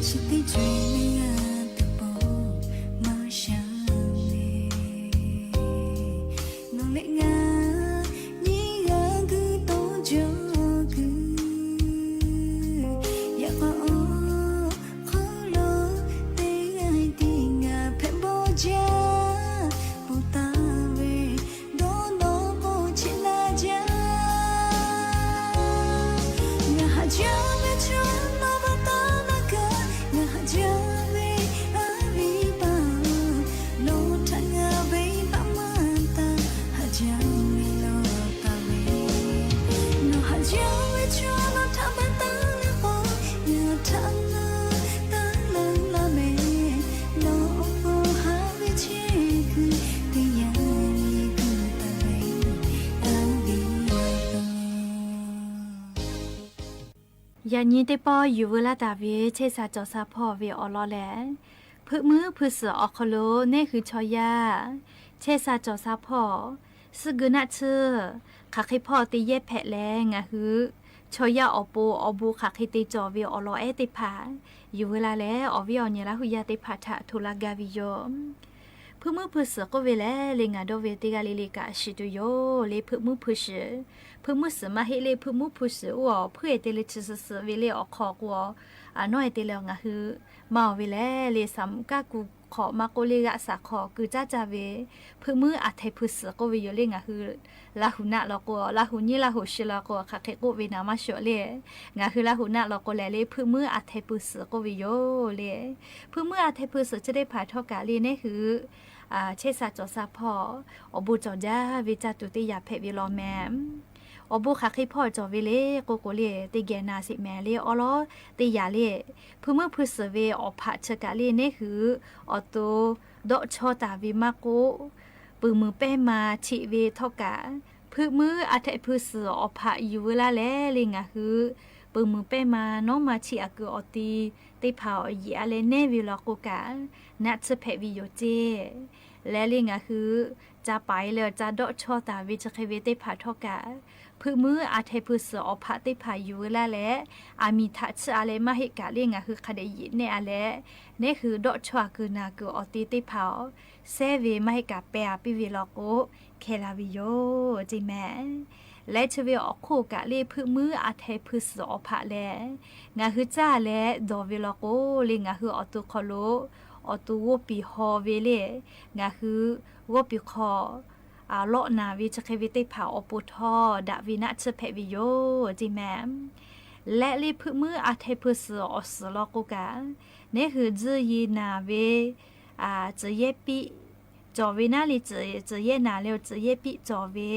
Chi teˇ co-e ve g'a tuˬ pon maˇ sha ve, nawˬ leh ngaˬ nyiˇ g'aˇ guiˇ tawˇ jaw kuiˬ. Yaꞈ k'aw awˬ hk'aw lo teˇ g'aˇ tiˉ ngaˬ hpehꞈ bawˇ jaˇ, pon taˍ ve dawˇ nawˬ k'o cheꞈ na jaˇ. Ngaˬ haꞈ jaˇ ve chaw nawˬ baˬ taˍ laˇ kaꞈ, ngaˬ haꞈ jaˇ ve a viˉ paˍ, nawˬ htaꞈ ngaˬ venˇbaˆ maˇ taˍ, haꞈ jaˇ ve lawˬ taˍ ve. Nawˬ haꞈ jaˇ ve chaw nawˬ htaꞈ baˬ taˍ laˇ k'o, ngaˬ htaꞈ maˇ taˍ laˇ laˇ mehˍ. Nawˬ awˬ pon haꞈ ve chehˇ kuiˬ teˇ yanˇ le guˇ taˍ ve a viˉ paˍ. Yaꞈ nyi teˇ pawˆ yuˬ veu laˇ taˍ ve Chehˇ sha cawˬ sha hpawˇ ve awˬ lawn lehˬ, hpeuꞈ muiˉ hpui suhˍ awˬ hk'aw lo neˇ hui chaw yaˇ chehˇ sha cawˬ sha hpawˇ suh geu naˆ tsuhˇ hk'aˬ hk'e hpawˇ te yehˇ hpehꞈ leh, ngaˬ hui chaw yaˇ awˬ pon awˬ bon hk'aˬ hk'e te cawˬ ve awˬ lawn ehˉ teˇ hpaˍ yuˬ veu laˇ leh, awˬ viˉ awˬ nyi Laˇ huˍ yaˇ teˇ hpaˍ htaꞈ hto laˇ gaˇ ve yoˬ. Hpeuꞈ muiˉ hpui suhˍ k'oˆ ve lehˬ, le ngaˬ dawˇ ve teˇ g'aˇ le le kaꞈ shiˍ tuˬ yoˬ le. Hpeuꞈ muiˉ hpui suhˍ, hpeuꞈ muiˉ suhˍ maˇ heˆ le, hpeuꞈ muiˉ hpui suhˍ oˇ awˬ hpeuꞈ e te le chi suhˍ suhˍ ve le awˬ hk'aw k'o, a nawˉ e te le ngaˬ hui maˇ oˬ ve lehˬ, le saˍ mvuhꞈ kaˇ ku hk'awꞈ maˇ k'oˆ le g'aˆ saˍ hk'aw kuiˬ caˉ caˇ ve hpeuꞈ muiˉ aˬ htaiˍ hpui suhˍ k'oˆ ve yoˬ le. Ngaˬ hui Laˇ huˍ naˆ law k'o, Laˇ huˍ nyiˇ Laˇ huˍ shi law k'o, hk'aˬ hk'e k'oˆ ve naˍ maˇ shawˍ le. Ngaˬ hui Laˇ huˍ naˆ law k'o lehˬ le, hpeuꞈ muiˉ aˬ htaiˍ hpui suhˍ k'oˆ ve yoˬ le. Hpeuꞈ muiˉ aˬ htaiˍ hpui suhˍ chi teˇ hpaˍ htawˇ kaꞈ le neˇ hui chehˇ sha cawˬ sha hpawˇ awˬ bon cawˬ jaˇ ve caˇ tuˬ teˇ yanˇ hpehꞈ ve law mehˍ. Awˬ bon hk'aˬ hk'e hpawˇ cawˬ ve le k'oˆ k'o le, teˇ geh na sheˍ mehˍ le awˉ lawˉ teˇ yanˇ le. Hpeuꞈ muiˉ hpui suhˍ ve awˬ hpaꞈ chi kaꞈ le neˇ hui awˬ to dawˆ chawˇ taˍ ve maˇ k'oˆ, puiˬ muiˬ pehˇ ma cheꞈ ve htawˇ kaꞈ, hpeuꞈ muiˉ aˬ htaiˍ hpui suhˍ awˬ hpaꞈ yuˬ veu laˇ leh le ngaˬ hui peuˬ muiˬ pehˇ ma nawˉ ma chi aꞈ kuiˬ awˬ ti teˇ hpaˍ awˬ yiꞈ a leh nehˉ ve law k'o kaꞈ, naˆ tsuhˇ hpehꞈ ve yoˬ ceˇ. Leh le ngaˬ hui ca paˍ e leh ca dawˆ chawˇ taˍ ve chi hk'e ve teˇ hpaˍ htawˇ kaꞈ, hpeuˆ muiˉ a hteh hpui suhˍ awˬ hpaꞈ teˇ hpaˍ yuˬ ve laˇ leh, aˬ miˍ htaꞈ tsuhˇ a leh maˇ heˆ kaꞈ le ngaˬ hui hk'a dehꞈ yiꞈ nehˉ a leh, neˉ hui dawˆ chawˇ a kuiˬ naˬ kuiˬ awˬ ti teˇ hpaˍ awˬ sehˉ ve maˇ heˆ kaꞈ peh a piˇ ve law k'o, hkeh la ve yoˬ ceˇ mehˍ. Leh chi ve awˬ hk'oˆ kaꞈ le hpeuˆ muiˉ a hteh hpui suhˍ awˬ hpaꞈ lehˬ, ngaˬ hui caˇ leh dawˬ ve law k'o le ngaˬ hui awˬ to hk'aw lo awˬ to g'awˇ piˍ haw ve le, ngaˬ hui g'awˇ piˍ hk'aw lawˆ naˍ ve chi hk'e ve teˇ hpaˍ awˬ pon htawˇ daꞈ ve naˆ tsuhˇ hpehꞈ ve yoˬ ceˇ mehˍ. Leh le hpeuˆ muiˉ a hteh hpui suhˍ awˬ suhˍ law k'o kaꞈ, neˉ hui tzuhˇ ye naˍ ve tcuhˍ yehˇ piˆ cawˬ ve naˉ le, tcuhˍ yehˇ naˍ le tcuhˍ yehˇ piˆ cawˬ ve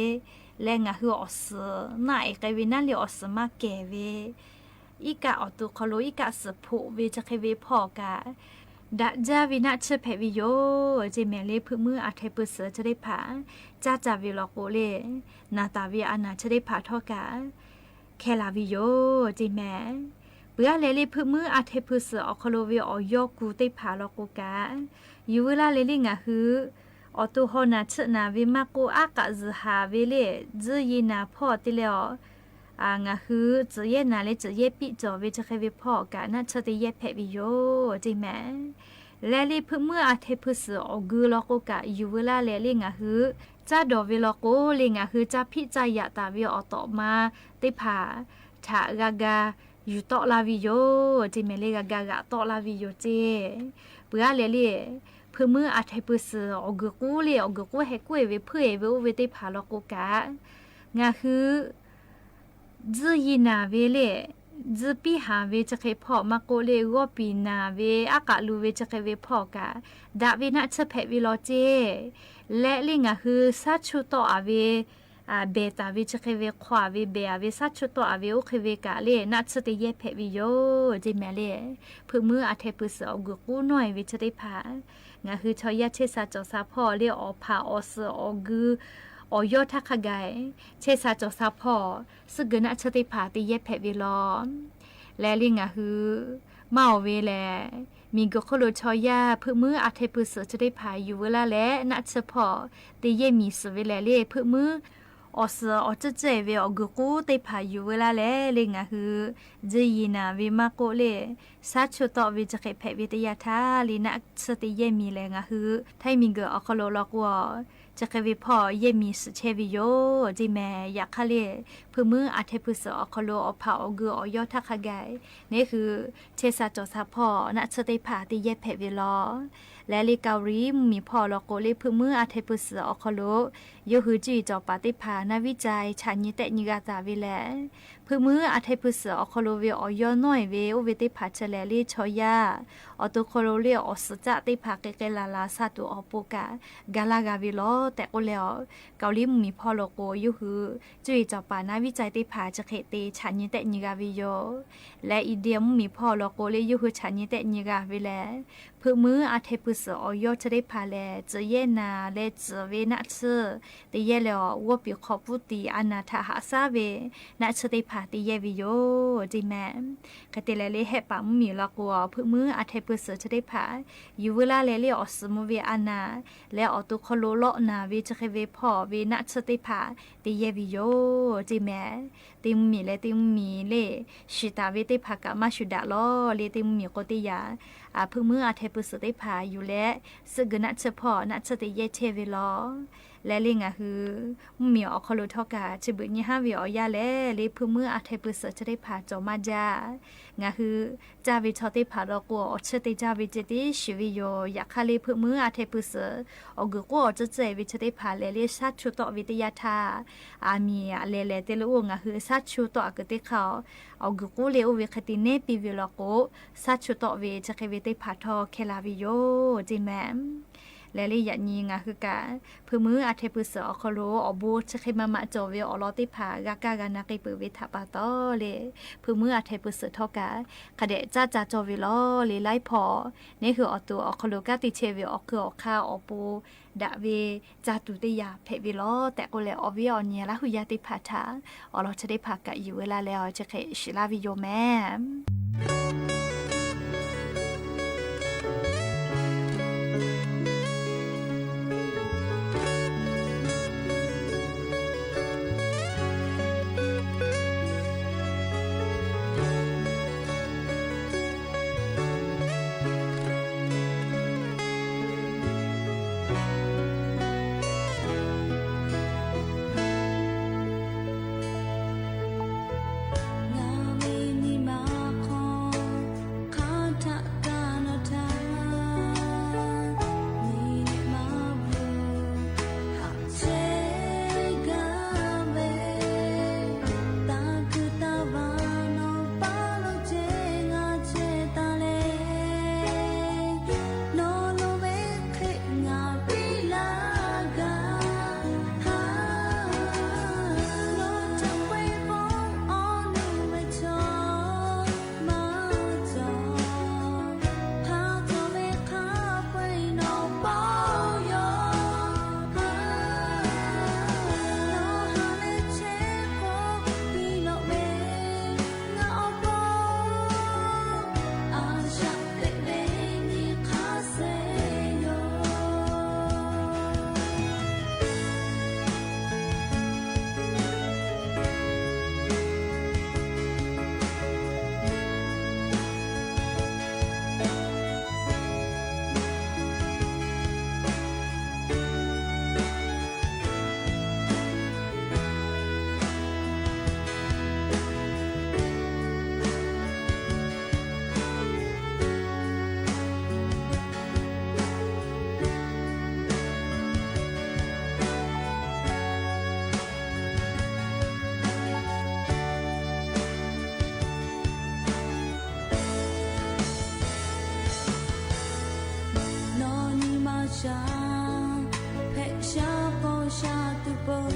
leh ngaˬ hui awˬ suhˍ naˆ e k'ai ve naˉ le awˬ suhˍ maˇ kehˬ ve, iˉ kaˆ awˬ to hk'aw lo iˉ kaˆ suhˍ hpoꞈ ve chi hk'e ve hpawˇ kaꞈ, daꞈ jaˇ ve naˆ tsuhˇ hpehꞈ ve yoˬ ceˇ mehˍ le hpeuˆ muiˉ a hteh hpui suhˍ chi teˇ hpaˍ caˇ caˇ ve law k'o le, naˬ taˍ ve a naˬ chi teˇ hpaˍ htawˇ kaꞈ hkeh la ve yoˬ ceˇ mehˍ. Peuˬ a leh le hpeuˆ muiˉ a hteh hpui suhˍ awˬ hk'aw lo ve awˬ yawˇ ku teˇ hpaˍ law k'o kaꞈ, yuˬ veu laˇ leh le ngaˬ hui awˬ to haw naˬ tsuhˆ naˍ ve maˇ k'oˆ, aˉ k'aꞈ zuhˬ haˍ ve le, tzuhˇ ye naˍ hpawˇ te leh awˬ ngaˬ hui tcuhˍ yehˇ naˍ leh tcuhˍ yehˇ piˆ cawˬ ve chi hk'e ve hpawˇ kaꞈ naˆ tsuhˇ te yehˇ hpehꞈ ve yoˬ ceˇ mehˍ. Leh le hpeuˆ muiˉ a hteh hpui suhˍ awˬ gui law k'o kaꞈ yuˬ veu laˇ leh le ngaˬ hui caˇ dawˬ ve law k'o le ngaˬ hui caˇ hpiˆ caˇ yaꞈ taˍ ve awˬ tawꞈ ma teˇ hpaˍ htaꞈ g'a ga yuˬ tawˆ la ve yoˬ ceˇ mehˍ le g'a ga g'aꞈ tawˆ la ve yoˬ ceˇ. Peuˬ a leh le hpeuˆ muiˉ a hteh hpui suhˍ awˬ gui k'uˉ le awˬ gui k'uˉ heh k'oˆ e ve hpeuˆ e ve oˇ ve teˇ hpaˍ law k'o kaꞈ, ngaˬ hui tzuhˇ ye naˍ ve le, tzuhˇ piˇ haˍ ve chi hk'e hpawˇ maˇ k'oˆ le g'awˇ piˍ naˍ ve aˉ k'aꞈ lu ve chi hk'e ve hpawˇ kaꞈ, daꞈ ve naˆ tsuhˇ hpehꞈ ve law ceˇ. Leh le ngaˬ hui shaˉ chuˇ tawˆ a ve behˬ taˍ ve chi hk'e ve hk'aw a ve behˬ a ve shaˉ chuˇ tawˆ a ve oˇ hk'e ve kaꞈ le naˆ tsuhˇ te yehˇ hpehꞈ ve yoˬ ceˇ mehˍ le. Hpeuˆ muiˉ a hteh hpui suhˍ awˬ gui k'uˉ nawˇ e ve chi teˇ hpaˍ, ngaˬ hui chaw yaˇ chehˇ sha cawˬ sha hpawˇ le awˬ hpaꞈ awˬ suhˍ awˬ gui awˬ yawˇ htaˇ hk'a gaˬ chehˇ sha cawˬ sha hpawˇ suhˉ geu naˆ tsuhˇ teˇ hpaˍ te yehˇ hpehꞈ ve law. Leh le ngaˬ hui maˇ oˬ ve lehˬ, miˬ guiˬ hk'oˆ lo chaw yaˇ hpeuˆ muiˉ a hteh hpui suhˍ chi teˇ hpaˍ yuˬ veu laˇ leh naˆ tsuhˇ hpawˇ te yehˇ miˬ suhˍ ve lehˬ le hpeuˆ muiˉ awˬ suhˍ awˬ tcuhˉ tcuhˉ e ve awˬ gui k'uˉ teˇ hpaˍ yuˬ veu laˇ leh le ngaˬ hui tzuhˇ ye naˍ ve maˇ k'oˆ le shaˉ chuˇ tawˆ ve chi hk'e hpehꞈ ve teˇ yanˇ htaˇ le naˆ tsuhˇ te yehˇ miˬ lehˬ ngaˬ hui htaiˇ miˬ guiˬ awˬ hk'aw lo law k'o a chi hk'e ve hpawˇ yehˇ miˬ suhˍ chehˇ ve yoˬ ceˇ mehˍ. Yaꞈ hk'aˇ le hpeuˆ muiˉ a hteh hpui suhˍ awˬ hk'aw lo awˬ hpaꞈ awˬ gui awˬ yawˇ htaˇ hk'a gaˬ neˉ hui chehˇ sha cawˬ sha hpawˇ naˆ tsuhˇ teˇ hpaˍ te yehˇ hpehꞈ ve law. Leh le Kaoˍliˍ mvuhˇmiˬ hpawˇ law k'o le hpeuˆ muiˉ a hteh hpui suhˍ awˬ hk'aw lo yawˇ hui cuˇ yiˍ cawˬ paˍ teˇ hpaˍ naˇ viˉ ca e chaꞈ nyi tehˆ nyi g'a taˍ ve lehˬ, hpeuˆ muiˉ a hteh hpui suhˍ awˬ hk'aw lo ve awˬ yawˇ nawˇ e ve oˇ ve teˇ hpaˍ chi lehˬ le chaw yaˇ awˬ to hk'aw lo le awˬ suhˍ caˆ teˇ hpaˍ k'ai k'ai laˬ laˬ sha tuˬ awˬ pon kaꞈ ga laˇ g'a ve law tehꞈ k'oˆ leh a, Kaoˍliˍ mvuhˇmiˬ hpawˇ law k'o yawˇ hui cuˇ yiˍ cawˬ paˍ naˇ viˉ ca e teˇ hpaˍ chi hk'e te chaꞈ nyi tehˆ nyi g'a ve yoˬ. Leh India mvuhˇmiˬ hpawˇ law k'o le yawˇ hui chaꞈ nyi tehˆ nyi g'a ve lehˬ, hpeuˆ muiˉ a hteh hpui suhˍ awˬ yawˇ chi teˇ hpaˍ lehˬ tcuhˍ yehˇ naˍ leh tcuhˍ ve naˆ tsuhˇ te yehˇ leh awˬ g'awˇ piˍ hk'aw puˇ tiˍ a naˍ htaꞈ haꞈ shaˉ ve naˆ tsuhˇ teˇ hpaˍ te yehˇ ve yoˬ ceˇ mehˍ. Hk'e te leh le Hehˆ paˍ mvuhˇmiˬ law k'o a hpeuˆ muiˉ a hteh hpui suhˍ chi teˇ hpaˍ yuˬ veu laˇ leh le awˬ suhˍ mvuh ve a naˍ leh awˬ to hk'aw lo lawˆ naˍ ve chi hk'e ve hpawˇ ve naˆ tsuhˇ teˇ hpaˍ te yehˇ ve yoˬ ceˇ mehˍ. Teˇ mvuhˇmiˬ leh teˇ mvuhˇmiˬ le shiˍ taˍ ve teˇ hpaˍ kaꞈ maˇ shuˍ daꞈ law le teˇ mvuhˇmiˬ k'o teˇ yanˇ, hpeuˆ muiˉ a hteh hpui suhˍ teˇ hpaˍ yuˬ leh suhˆ geu naˆ tsuhˇ hpawˇ naˆ tsuhˇ te yehˇ chehˇ ve law. Leh le ngaˬ hui mvuhˇmiˬ awˬ hk'aw lo htawˇ kaꞈ chi beuꞈ nyi haˉ ve awˬ yanˇ lehˬ le hpeuˆ muiˉ a hteh hpui suhˍ chi teˇ hpaˍ cawˬ maˇ jaˇ. Ngaˬ hui caˇ ve chaw teˇ hpaˍ law k'o awˬ tsuhˇ te jaˇ ve ceh tiˉ shiˍ ve yoˬ. Yaꞈ hk'aˇ le hpeuˆ muiˉ a hteh hpui suhˍ awˬ gui k'uˉ awˬ tcuhˉ tcuhˉ e ve chi teˇ hpaˍ lehˬ le shaˉ chuˇ tawˆ ve teˇ yanˇ htaˇ, aˬ miˍ lehˬ lehˬ te le oˇ ngaˬ hui shaˉ chuˇ tawˆ a kuiˬ teˇ hk'aˇ awˬ gui k'uˉ le oˇ ve hk'e te nehˉ piˇ ve law k'o, shaˉ chuˇ tawˆ ve chi hk'e ve teˇ hpaˍ htawˇ hkeh la ve yoˬ ceˇ mehˍ. Leh leh yaꞈ nyi ngaˬ hui kaꞈ, hpeuꞈ muiˉ a hteh pui suhˍ awˬ hk'aw lo awˬ bon chi hk'e ma ma cawˬ ve awˬ lawn teˇ hpaˍ g'a kaˇ g'a na k'ai peuˬ ve htaꞈ pa taw leh, hpeuꞈ muiˉ a hteh pui suhˍ htawˇ kaꞈ hk'a dehꞈ caˇ ca cawˇ ve lawˬ le laiˉ hpawˇ. Neˇ hui awˬ to awˬ hk'aw lo kanˉ te chehˇ ve awˬ hkui awˬ hk'aˇ awˬ pon daꞈ ve ca tuˬ teˇ yanˇ hpehꞈ ve lawˬ tehꞈ k'oˆ leh, awˬ viˉ awˬ nyi Laˇ hu yaˇ teˇ hpaˍ htaꞈ awˬ lawn chi teˇ hpaˍ kaꞈ yuˬ ve laˇ leh, awˬ chi hk'e shiˍ laˇ ve yoˬ mehˍ. Nawˬ nyi ma shaˍ, hpehꞈ shaˍ paw shaˍ tuˬ pon,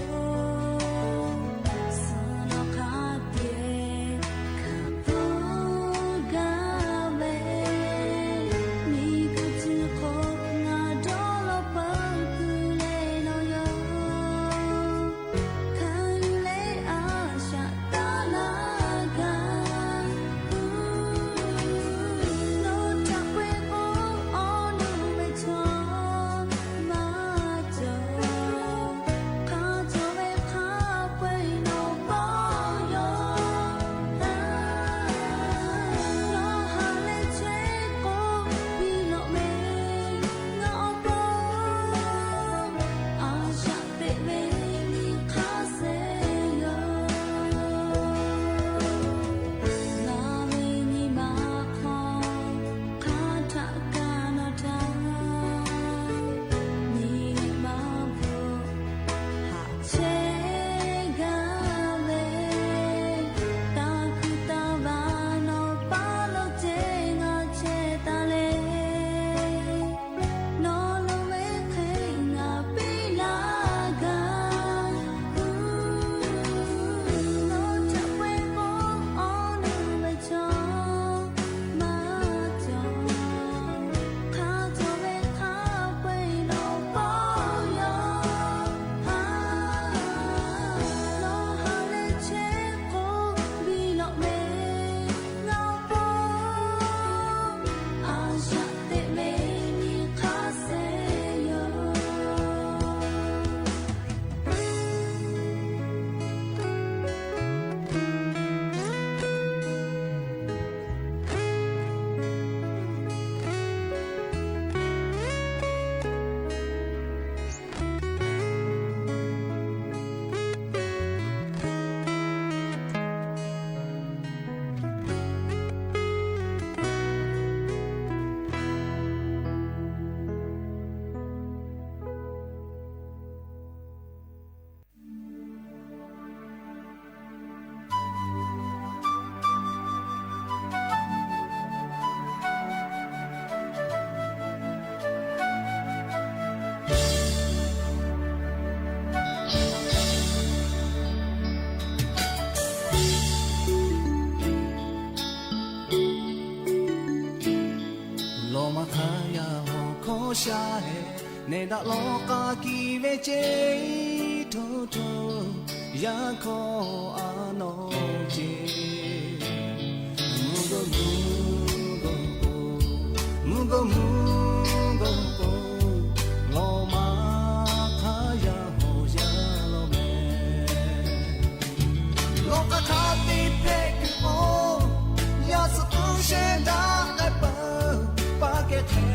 suh nawˬ hk'a kehˬ hkanˍ peuˬ gaˇ ve, miˬguiˬ tcuh hk'oˆ ngaˬ dawˇ law peuˬ kuˬ leh nawˬ yoˬ. Hkanˍ yuˬ leh a shaꞈ taˍ laˇ gaˇ, nawˬ htaꞈ peuˬ k'o awˬ nuˇ ve chaw Nehˬ daꞈ lawˬ k'a kiˇ ve ceˇ, hto hto yaˇ hkawˇ a nawˬ ceˇ. Mvuhˇ gawˇ mvuhˇ gawˇ k'o, mvuhˇ gawˇ mvuhˇ gawˇ k'o, lawˬ maˇ hk'aˇ yaˇ hawˬ yaˇ lawˬ mehˍ. Lawˬ k'a hk'a te hpehꞈ kuiˬ k'o, yaˇ tcuh k'uˉ shehˇ daꞈ k'ai peuˬ. Paˇ kehˬ hk'e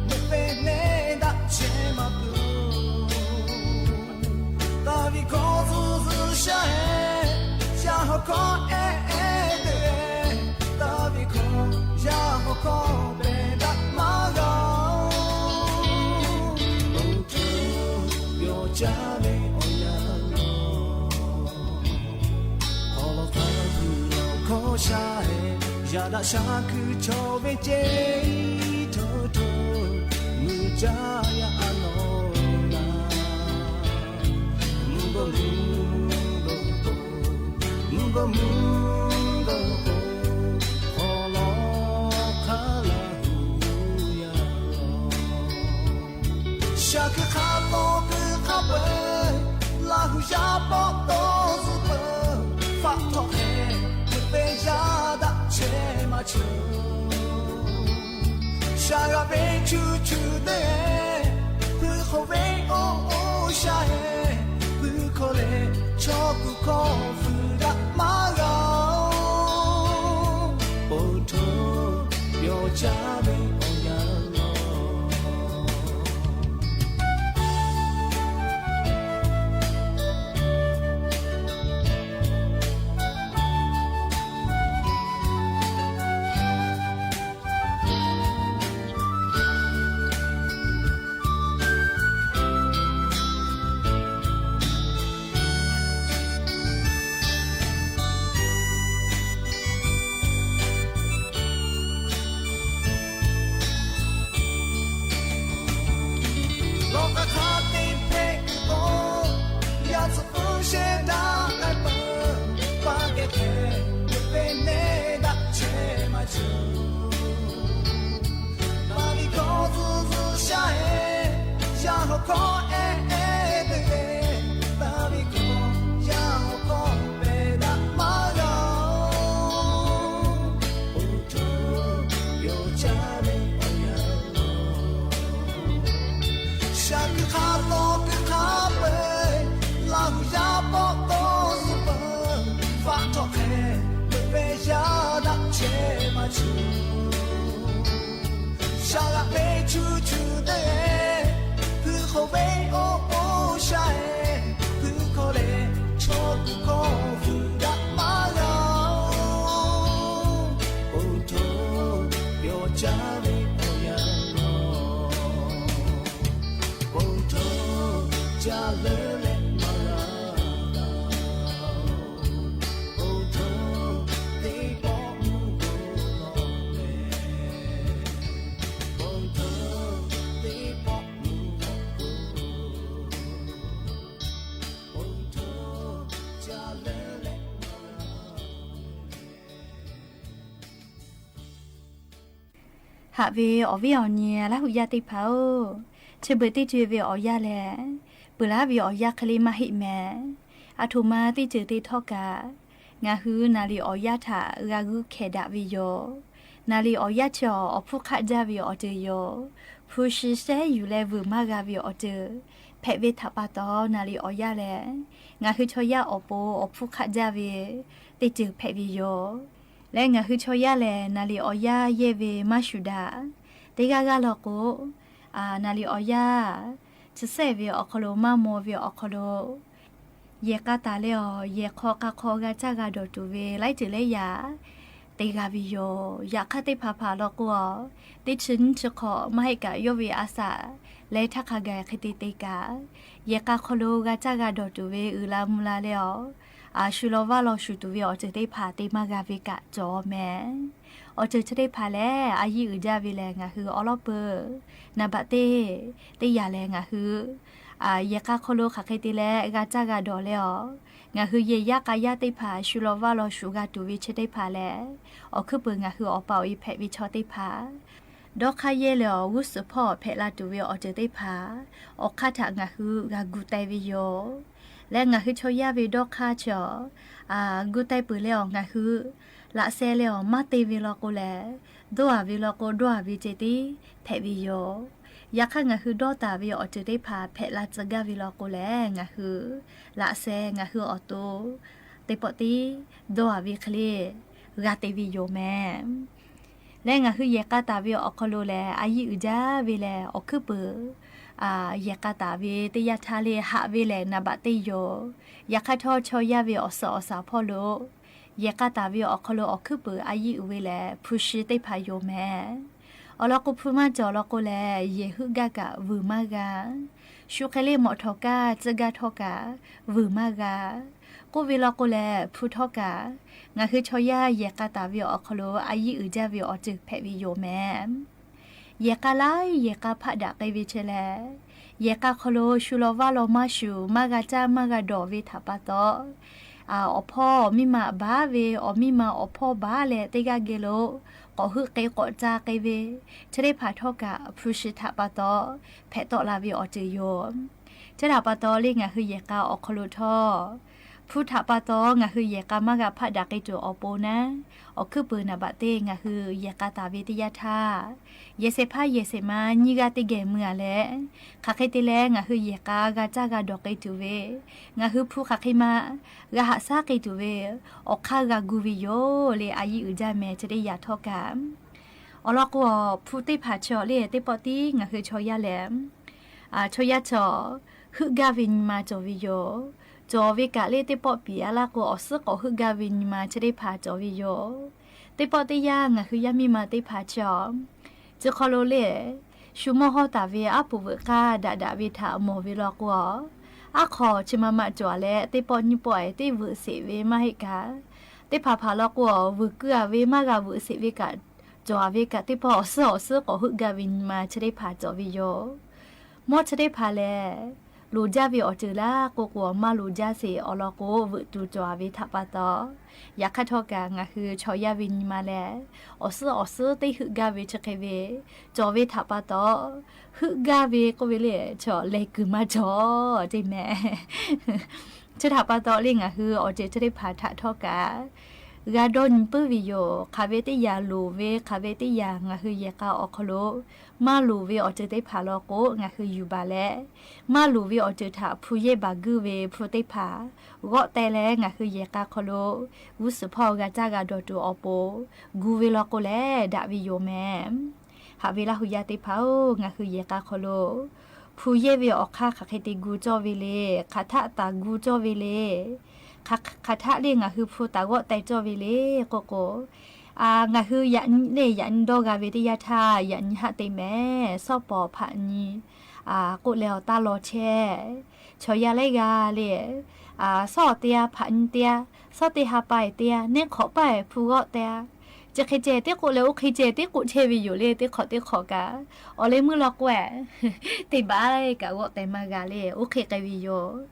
meuꞈ ve nehˬ daꞈ chehˇ maˇ peuˬ. Daˍviˆ hkawˇ tcuh zuhˆ shaˉ-e, yaˇ hawˬ hkawˇ ehˉ ehˉ te-e. Daˍviˆ hkawˇ, yaˇ hawˬ hkawˇ pehˬ daꞈ maˇ g'a-oˬ. Awˬ htoꞈ yawˇ caˇ ve awˬ yanˇ lawˬ, awˬ lawn hk'a kuiˬ lawˬ hkawˇ shaˉ-e, yaꞈ daꞈ shaˉ hkuiˇ chaw ve ceˇ, hto hto mvuhˇ caˇ yaˇ a nawˬ laˬ. Mvuhˇ gawˇ mvuhˇ gawˇ k'o, mvuhˇ gawˇ mvuhˇ gawˇ k'o, awˬ lawn hk'a Laˇ huˍ yaˇ lawˬ. Shaˍ kuiˬ hk'a tawˍ kuiˬ hk'a peu-eˬ, Laˇ huˍ yaˇ pawˆ tawˆ zuhˆ peuˬ. Faˆ htawꞈ hk'e meuꞈ ve yaˇ daꞈ chehˇ maˇ cheuˬ. Shaˍ g'aꞈ ve chuˇ chuˇ deˇ, hpui hk'aw ve oˇ oˇ shaˉ-e, hpui hk'aw leh chaw kuˬ hkawˇ fuiˍ daꞈ maˇ g'a-oˬ. Awˬ htoꞈ yawˇ caˇ ve awˬ yanˇ lawˬ. Lawˬ k'a hk'a te hpehꞈ kuiˬ k'o, yaˇ tcuh k'uˉ shehˇ daꞈ k'ai peuˬ. Paˇ kehˬ hk'e meuꞈ ve nehˬ daꞈ chehˇ maˇ cheuˬ. Daˍviˆ hkawˇ tcuh zuhˆ shaˉ-e, yaˇ hawˬ hkawˇ ehˉ ehˉ te-e. Daˍviˆ hkawˇ, yaˇ hawˬ hkawˇ pehˬ daꞈ maˇ g'a-oˬ. Awˬ htoꞈ yawˇ caˇ ve awˬ yanˇ lawˬ. Shaˍ kuiˬ hk'a tawˍ kuiˬ hk'a peu-eˬ, Laˇ huˍ yaˇ pawˆ tawˆ zuhˆ peuˬ. Faˆ htawꞈ hk'e meuꞈ ve yaˇ daꞈ chehˇ maˇ cheuˬ. Shaˍ g'aꞈ ve chuˇ chuˇ deˇ, hpui hk'aw ve oˇ oˇ shaˉ-e, hpui hk'aw leh chaw kuˬ hkawˇ fuiˍ daꞈ maˇ g'a-oˬ. Awˬ htoꞈ yawˇ caˇ ve awˬ yanˇ lawˬ. Awˬ htoꞈ caˇ leuˉ leh maˇ g'a taˍ. Awˬ htoꞈ teˇ pawˆ mvuhˇ gawˬ lawˬ leh, awˬ htoꞈ teˇ pawˆ mvuhˇ gawˬ lawˬ. Awˬ htoꞈ caˇ leuˉ leh maˇ g'a Haꞈ ve awˬ viˉ awˬ nyi Laˇ huˍ yaˇ teˇ hpaˍ-oˬ, chi beuꞈ teˇ ceuˬ ve awˬ yanˇ lehˬ, peuˬ laˇ ve awˬ yanˇ hk'e le maˇ heˆ mehˍ. Aˬ htoꞈ ma teˇ ceuˬ te htawˇ kaꞈ, ngaˬ hui naˍ riˍ awˬ yanˇ htaꞈ g'a g'uiˇ hkehˍ daꞈ ve yoˬ. Naˍ riˍ awˬ yanˇ chi awˬ hpfuhˇ hk'aˆ jaˇ ve awˬ ceuˬ yoˬ. Hpu shi shehˉ yuˬ leh vuiˬ maˇ g'a ve awˬ ceuˬ hpehꞈ ve htaꞈ pa taw, naˍ riˍ awˬ yanˇ lehˬ, ngaˬ hui chaw yaˇ awˬ pon awˬ hpfuhˇ hk'aˆ jaˇ ve teˇ ceuˬ hpehꞈ ve yoˬ. Leh ngaˬ hui chaw yaˇ lehˬ, naˍ riˍ awˬ yanˇ yehˇ ve maˇ shuˍ daꞈ. Teˇ g'aˇ g'aˇ law k'o, naˍ riˍ awˬ yanˇ chi sehˉ ve awˬ hk'aw lo maˇ maw ve awˬ hk'aw lo, yehˬ k'a taˍ leh awˬ, yehˬ hk'aw k'a hk'aw g'a caˇ g'a dawˬ tuˬ ve laiˉ ceuˬ laiˉ yaꞈ te g'a ve yoˬ. Yaꞈ hk'aˇ teˇ hpaˍ hpaˍ law k'o, teˇ chi nyiˇ chi hk'awꞈ maˇ heˆ kaꞈ yawˇ ve a shaꞈ leh htaˇ hk'a gaˬ hk'e te te kaꞈ, yehˬ k'a hk'aw lo g'a caˇ g'a dawˬ tuˬ ve uiˍ la mvuh la leh awˬ, a shu law vaˇ law shuˍ tuˬ ve awˬ ceuˬ teˇ hpaˍ te maˇ g'a ve kaꞈ cawˬ mehˍ. Awˬ ceuˬ chi teˇ hpaˍ lehˬ, a yiˇ uiˍ jaˇ ve lehˬ, ngaˬ hui awˬ lawˉ peuˬ naˍ baꞈ teˇ, teˇ yanˇ lehˬ ngaˬ hui yehˬ k'a hk'aw lo hk'aˬ hk'e te leh g'a caˇ g'a dawˬ leh awˬ, ngaˬ hui yehˬ yaˇ k'a yaˇ teˇ hpaˍ shu law vaˇ law shuˍ g'a tuˬ ve chi teˇ hpaˍ lehˬ, awˬ hkuiˉ peuˬ ngaˬ hui awˬ pa awˬ e hpehꞈ ve chaw teˇ hpaˍ Dawˇ hk'aˇ yehˇ leh awˬ g'uˇ suhˍ hpawˇ hpehꞈ la tuˬ ve awˬ ceuˬ teˇ hpaˍ awˬ hk'aˇ htaꞈ ngaˬ hui g'a gu teh ve yoˬ. Leh ngaˬ hui chaw yaˇ ve dawˇ hk'aˇ chi awˬ gu teh peuˬ leh awˬ ngaˬ hui laꞈ sheh leh awˬ maˇ te ve law k'o lehˬ, dawˇ-a ve law k'o dawˇ-a ve ceh tiˉ hpehꞈ ve yoˬ. Yaꞈ hk'aˇ ngaˬ hui dawˇ taˍ ve awˬ ceuˬ teˇ hpaˍ hpehꞈ la tcuh gaˇ ve law k'o lehˬ, ngaˬ hui laꞈ sheh ngaˬ hui awˬ to teˇ pawˆ tiˉ dawˇ-a ve hk'e le g'a te ve yoˬ mehˍ. Leh ngaˬ hui yehˬ k'a taˍ ve awˬ hk'aw lo lehˬ, a yiˇ uiˍ jaˇ ve lehˬ awˬ hkuiˉ puiˍ yehˬ k'a taˍ ve teˇ yanˇ htaˇ le haꞈ ve lehˬ naˍ baꞈ teˇ yoˬ. Yaꞈ hk'aˇ htawˇ chaw yaˇ ve awˬ suhˍ awˬ shaˍ hpawˇ lo yehˬ k'a taˍ ve awˬ hk'aw lo awˬ hkuiˉ puiˍ a yiˇ uiˍ ve lehˬ hpu shi teˇ hpaˍ yoˬ mehˍ. Awˬ lawn k'o hpu maˇ cawˬ law k'o lehˬ, yehˬ heuˆ gaˇ kaꞈ vuiˬ maˇ g'a. Shu hk'e le mawꞈ htawˍ kaˇ tcuh gaˇ htawˇ kaꞈ vuiˬ maˇ g'a. K'oˆ ve law k'o lehˬ, hpu htawˇ kaꞈ ngaˬ hui chaw yaˇ yehˬ k'a taˍ ve awˬ hk'aw lo a yiˇ uiˍ jaˇ ve awˬ ceuˬ hpehꞈ ve yoˬ mehˍ. Yehˬ k'a laiˉ yehˬ k'a hpaˆ daꞈ k'ai ve che leh, yehˬ k'a hk'aw lo shu law vaˇ law maˇ shuˍ, maˇ g'a caˇ maˇ g'a dawˬ ve htaꞈ pa taw, awˬ hpawˇ miˇ ma baˉ ve, awˬ miˇ ma awˬ hpawˇ baˉ leh teˇ g'aˇ geh lo k'awꞈ heuˆ k'ai k'awꞈ ca k'ai ve, chi teˇ hpaˍ htawˇ kaꞈ hpu shi htaꞈ pa taw hpehꞈ tawˆ la ve awˬ ceuˬ yoˬ. Chi htaꞈ pa taw le ngaˬ hui yehˬ k'a awˬ hk'aw lo htawˇ, hpu htaꞈ pa taw ngaˬ hui yehˬ k'a maˇ g'a hpaˆ daꞈ k'ai tuˬ awˬ pon naˉ, awˬ hkuiˉ puiˍ naˍ baꞈ teˇ ngaˬ hui yehˬ k'a taˍ ve teˇ yanˇ htaˇ, yehˬ shehˍ hpaˇ yehˬ shehˍ ma nyiˇ g'aˇ teˇ geh mui-a leh, hk'aˬ hk'e te leh ngaˬ hui yehˬ k'a g'a caˇ g'a dawˬ k'ai tuˬ ve, ngaˬ hui hpu hk'aˬ hk'e ma g'a haꞈ shaˉ k'ai tuˬ ve awˬ hk'aˇ g'a gu ve yoˬ le a yiˇ uiˍ jaˇ mehˍ chi teˇ yanˇ htawˇ kaꞈ. Awˬ lawn k'o, hpu teˇ hpaˍ chi awˬ le teˇ pawˆ tiˉ ngaˬ hui chaw yaˇ lehˬ, chaw yaˇ chi awˬ heuˆ gaˇ ve nyi ma cawˬ ve yoˬ. Cawˬ ve kaꞈ le teˇ pawˆ piˍ-a laˇ k'o, awˬ suhˉ k'awꞈ heuˆ gaˇ ve nyi ma chi teˇ hpaˍ cawˬ ve yoˬ. Teˇ pawˆ teˇ yanˇ ngaˬ hui yaˇ miˇ ma teˇ hpaˍ chi awˬ chi hk'aw lo le, shu mawˇ hawˇ taˍ ve aˉ poꞈ veuꞈ k'aˇ daꞈ daꞈ ve htaꞈ mawˬ ve law k'o, aˉ hk'aw chi ma ma cawˬ leh teˇ pawˆ nyiˇ pawˆ-e teˇ veuꞈ sheˍ ve maˇ heˆ kaꞈ, teˇ hpaˍ hpaˍ law k'o, veuꞈ keu-a ve maˇ g'a veuꞈ sheˍ ve kaꞈ, cawˬ-a ve kaꞈ teˇ pawˆ awˬ suhˉ awˬ suhˉ k'awꞈ heuˆ gaˇ ve nyi ma chi teˇ hpaˍ cawˬ ve yoˬ. Mawˇ chi teˇ hpaˍ lehˬ, loˍ jaˇ ve awˬ ceuˬ laˇ k'oˆ k'o, maˇ loˍ jaˇ sheˍ. Awˬ lawn k'o, veuꞈ tuˬ cawˬ-a ve htaꞈ pa taw, yaꞈ hk'aˇ htawˇ kaꞈ ngaˬ hui chaw yaˇ ve nyi ma lehˬ, awˬ suhˉ awˬ suhˉ teˇ heuˆ gaˇ ve chi hk'e ve cawˬ ve htaꞈ pa taw, heuˆ gaˇ ve k'oˆ ve le, chaw leh kuiˬ maˇ cawˬ teˇ mehˍ. Chi htaꞈ pa taw le ngaˬ hui awˬ ceuˬ chi teˇ hpaˍ htaꞈ htawˇ kaꞈ g'a dawˇ nyi puiˉ ve yoˬ. Hk'aˬ ve teˇ yanˇ loˍ ve, hk'aˬ ve teˇ yanˇ ngaˬ hui yehˬ k'a awˬ hk'aw lo maˇ loˍ ve awˬ ceuˬ teˇ hpaˍ law k'o, ngaˬ hui yuˬ baˬ leh, maˇ loˍ ve awˬ ceuˬ htaꞈ hpu yehˇ baˬ guiˇ ve hpu teˇ hpaˍ g'awˆ teh leh ngaˬ hui yehˬ k'a hk'aw lo g'uˇ suhˍ hpawˇ g'a caˇ g'a dawˬ tuˬ awˬ pon gu ve law k'o lehˬ daꞈ ve yoˬ mehˍ. Haꞈ ve Laˇ hu yaˇ teˇ hpaˍ-oˬ, ngaˬ hui yehˬ k'a hk'aw lo hpu yehˇ ve awˬ hk'aˇ hk'aˬ hk'e te gu cawˇ ve le, hk'aˬ htaˆ taˍ gu cawˇ ve le, hk'aˬ htaˆ le ngaˬ hui hpu taˍ g'awˆ teh cawˇ ve le k'oˆ k'o, ngaˬ hui yaꞈ nyi le yaꞈ nyi dawˇ g'a ve teˇ yanˇ htaˇ yaꞈ nyi haˆ te mehˍ. Shawˉ pawˍ hpaꞈ nyi k'oˆ leh awˬ taˇ law chehˇ. Chaw yaˇ laiˉ g'aˇ le, shawˉ awˬ te-a hpaꞈ nyi te-a, shawˉ teˇ ha pa-e te-a, neˇ hk'awꞈ paˇ-e hpu g'awˆ teh-a, chi hk'e ceh teˇ k'oˆ leh oˇ hk'e ceh teˇ k'oˆ chehˇ ve yoˬ le teˇ hk'awꞈ teˇ hk'awꞈ kaꞈ. Awˬ leh meuˇ law k'o-e, teˇ baˬ kaꞈ g'awˆ teh maˇ g'a le oˇ hk'e k'ai ve yoˬ.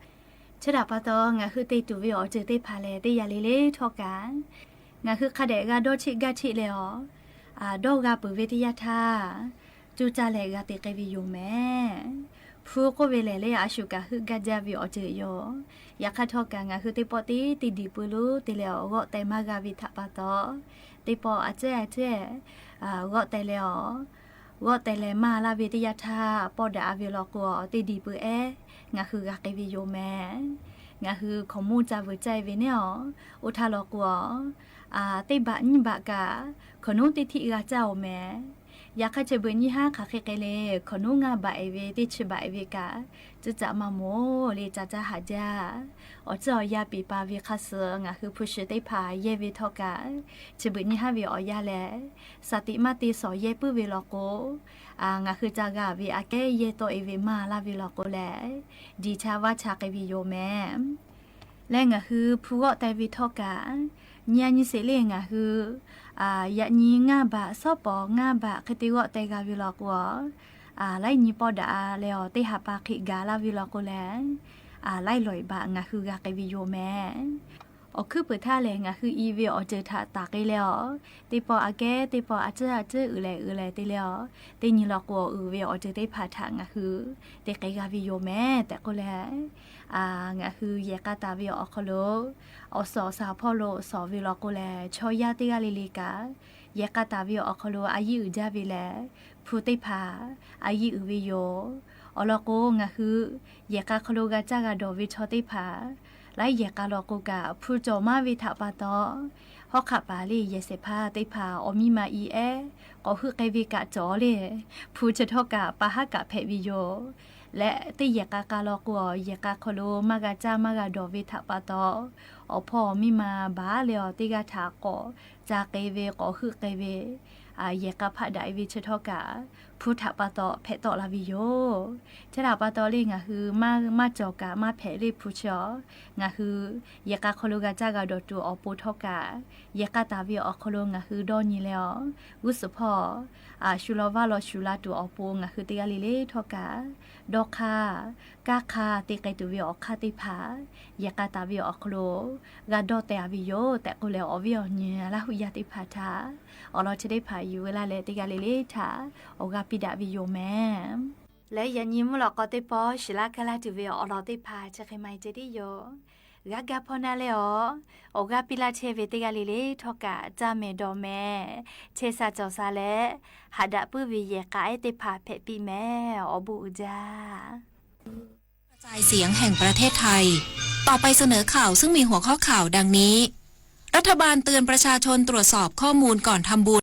Chi htaꞈ pa taw ngaˬ hui te tuˬ ve awˬ ceuˬ teˇ hpaˍ lehˬ teˇ yanˇ le le htawˇ kaꞈ, ngaˬ hui hk'a dehꞈ g'a dawˇ cheˆ gaˇ cheˆ leh awˬ dawˇ g'a peuˬ ve teˇ yanˇ htaˇ, cuˇ caˇ leh g'a te k'ai ve yoˬ mehˍ. Hpu k'oˆ ve lehˬ le a shu kaꞈ heuˆ gaˇ jaˇ ve awˬ ceuˬ yoˬ. Yaꞈ hk'aˇ htawˇ kaꞈ ngaˬ hui teˇ pawˆ teˇ teˇ diˬ pui lo te leh awˬ g'awˆ teh maˇ g'a ve htaꞈ pa taw, teˇ pawˆ a cehˇ a cehˇ g'awˆ teh leh awˬ g'awˆ teh leh maˇ laˇ ve teˇ yanˇ htaˇ pawˇ daꞈ-a ve law k'o, teˇ diˬ pui ehˉ ngaˬ hui g'a k'ai ve yoˬ mehˍ. Ngaˬ hui hkaoˍmonˇ ca vuiˬ caˇ-e ve neˉ awˬ, oˇ htaˇ law k'o, teˇ baꞈ nyiˇ baꞈ kaꞈ hkaoˍmonˇ teˇ htiˆ g'a caˇ-oˬ mehˍ. Yaꞈ hk'aˇ chi beuꞈ nyiˇ haˉ hk'aˬ hk'e k'ai le, hkaoˍmonˇ ngaˇ baꞈ-e ve teˇ chi baꞈ-e ve kaꞈ, cuˇ caꞈ maˇ moˍ le ca caˇ haˍ jaˇ. Awˬ ceuˬ awˬ yanˇ piˍ pa ve hk'a suh ngaˬ hui hpu shi teˇ hpaˍ yehˇ ve htawˇ kaꞈ, chi beuꞈ nyiˇ haˉ ve awˬ yanˇ lehˬ, shaˍ tiꞈ maˇ te shawˍ yehˇ puiˉ ve law k'o, ngaˬ hui ca g'a ve aꞈ kehˉ yehˇ tawˆ-e ve maˇ laˇ ve law k'o lehˬ, diˬ cha vaˇ cha k'ai ve yoˬ mehˍ. Leh ngaˬ hui hpu g'awˆ teh ve htawˇ kaꞈ, nyi a nyi sheˍ le ngaˬ hui yaꞈ nyi ngaˇ baꞈ shawˉ pawˍ ngaˇ baꞈ hk'e te g'awˆ teh g'a ve law k'o, laiˉ nyi pawˇ daꞈ leh awˬ teˇ ha pa hk'e gaˬ laˇ ve law k'o lehˬ, laiˉ lawˬ-e baꞈ ngaˬ hui g'a k'ai ve yoˬ mehˍ. Awˬ hkuiˉ puiˍ htaˇ lehˬ, ngaˬ hui i ve awˬ ceuˬ htaꞈ taˍ k'ai leh awˬ, teˇ pawˆ aꞈ kehˉ teˇ pawˆ a ciˉ a ciˉ uiˍ leh uiˍ leh te leh awˬ, teˇ nyi law k'o, awˬ uiˍ ve awˬ ceuˬ teˇ hpaˍ htaꞈ ngaˬ hui te k'ai g'a ve yoˬ mehˍ tehꞈ k'oˆ leh, ngaˬ hui yehˬ k'a taˍ ve awˬ hk'aw lo, awˬ suhˍ awˬ shaˍ hpawˇ lo shawˍ ve law k'o lehˬ, chaw yaˇ teˇ g'aˇ le le kaꞈ, yehˬ k'a taˍ ve awˬ hk'aw lo a yiˇ uiˍ jaˇ ve lehˬ, hpu teˇ hpaˍ a yiˇ uiˍ ve yoˬ. Awˬ lawn k'o, ngaˬ hui yehˬ k'a hk'aw lo g'a caˇ g'a dawˬ ve chaw teˇ hpaˍ, laiˉ yehˬ k'a law k'o kaꞈ, hpu cawˬ maˇ ve htaꞈ pa taw, hawˉ hk'aˆ paˍ le yehˬ shehˍ hpaˇ teˇ hpaˍ awˬ miˇ ma i ehˉ k'awꞈ heuˆ k'ai ve kaꞈ cawˬ le, hpu chi htawˇ kaꞈ pa haˉ kaꞈ hpehꞈ ve yoˬ. Leh teˇ yehˬ k'a k'a law k'o, yehˬ k'a hk'aw lo maˇ g'a caˇ maˇ g'a dawˬ ve htaꞈ pa taw, awˬ hpawˇ awˬ miˇ ma baˬ leh awˬ teˇ g'aˇ htaꞈ k'awꞈ ca k'ai ve k'awꞈ heuˆ k'ai ve, yehˬ k'a hpaˆ daꞈ e ve chi htawˇ kaꞈ, hpu htaꞈ pa taw hpehꞈ tawˆ la ve yoˬ. Chi htaꞈ pa taw le ngaˬ hui maˇ cawˬ kaꞈ maˇ hpehꞈ le hpu chi awˬ, ngaˬ hui yehˬ k'a hk'aw lo g'a caˇ g'a dawˬ tuˬ awˬ pon htawˇ kaꞈ, yehˬ k'a taˍ ve awˬ hk'aw lo ngaˬ hui dawˇ nyi leh awˬ, g'uˇ suhˍ hpawˇ shu law vaˇ law shu la tuˬ awˬ pon ngaˬ hui teˇ g'aˇ le le htawˇ kaꞈ, dawˇ hk'aˇ, kanˇ hk'aˇ te k'ai tuˬ ve awˬ hk'aˇ teˇ hpaˍ, yehˬ k'a taˍ ve awˬ hk'aw lo g'a dawˇ teh a ve yoˬ tehꞈ k'oˆ leh, awˬ viˉ awˬ nyi Laˇ huˍ yaˇ teˇ hpaˍ htaꞈ awˬ lawn chi teˇ hpaˍ yuˬ ve laˇ leh, teˇ g'aˇ le le htaꞈ awˬ g'aˇ piˇ daꞈ ve yoˬ mehˍ. Leh yaꞈ nyi mvuhˇ lawꞈ k'aw teˇ pawˆ shiˍ laˇ kaˇ laˇ tuˬ ve awˬ lawn teˇ hpaˍ chi hk'e maˇ heˆ ceh tiˉ yoˬ. G'a gaˇ hpawˇ naˇ leh awˬ, awˬ g'aˇ piˇ laˇ chehˇ ve teˇ g'aˇ le le htawˇ kaꞈ, caˇ mehˍ dawˬ mehˍ, chehˇ sha cawˬ sha leh, haꞈ daꞈ puiˉ ve yehˬ k'a ehˉ teˇ hpaˍ hpehꞈ piˇ mehˍ. Awˬ bon uiˍ jaˇ. กระจายเสียงแห่งประเทศไทย ต่อไปเสนอข่าวซึ่งมีหัวข้อข่าวดังนี้ รัฐบาลเตือนประชาชนตรวจสอบข้อมูลก่อนทำบุญ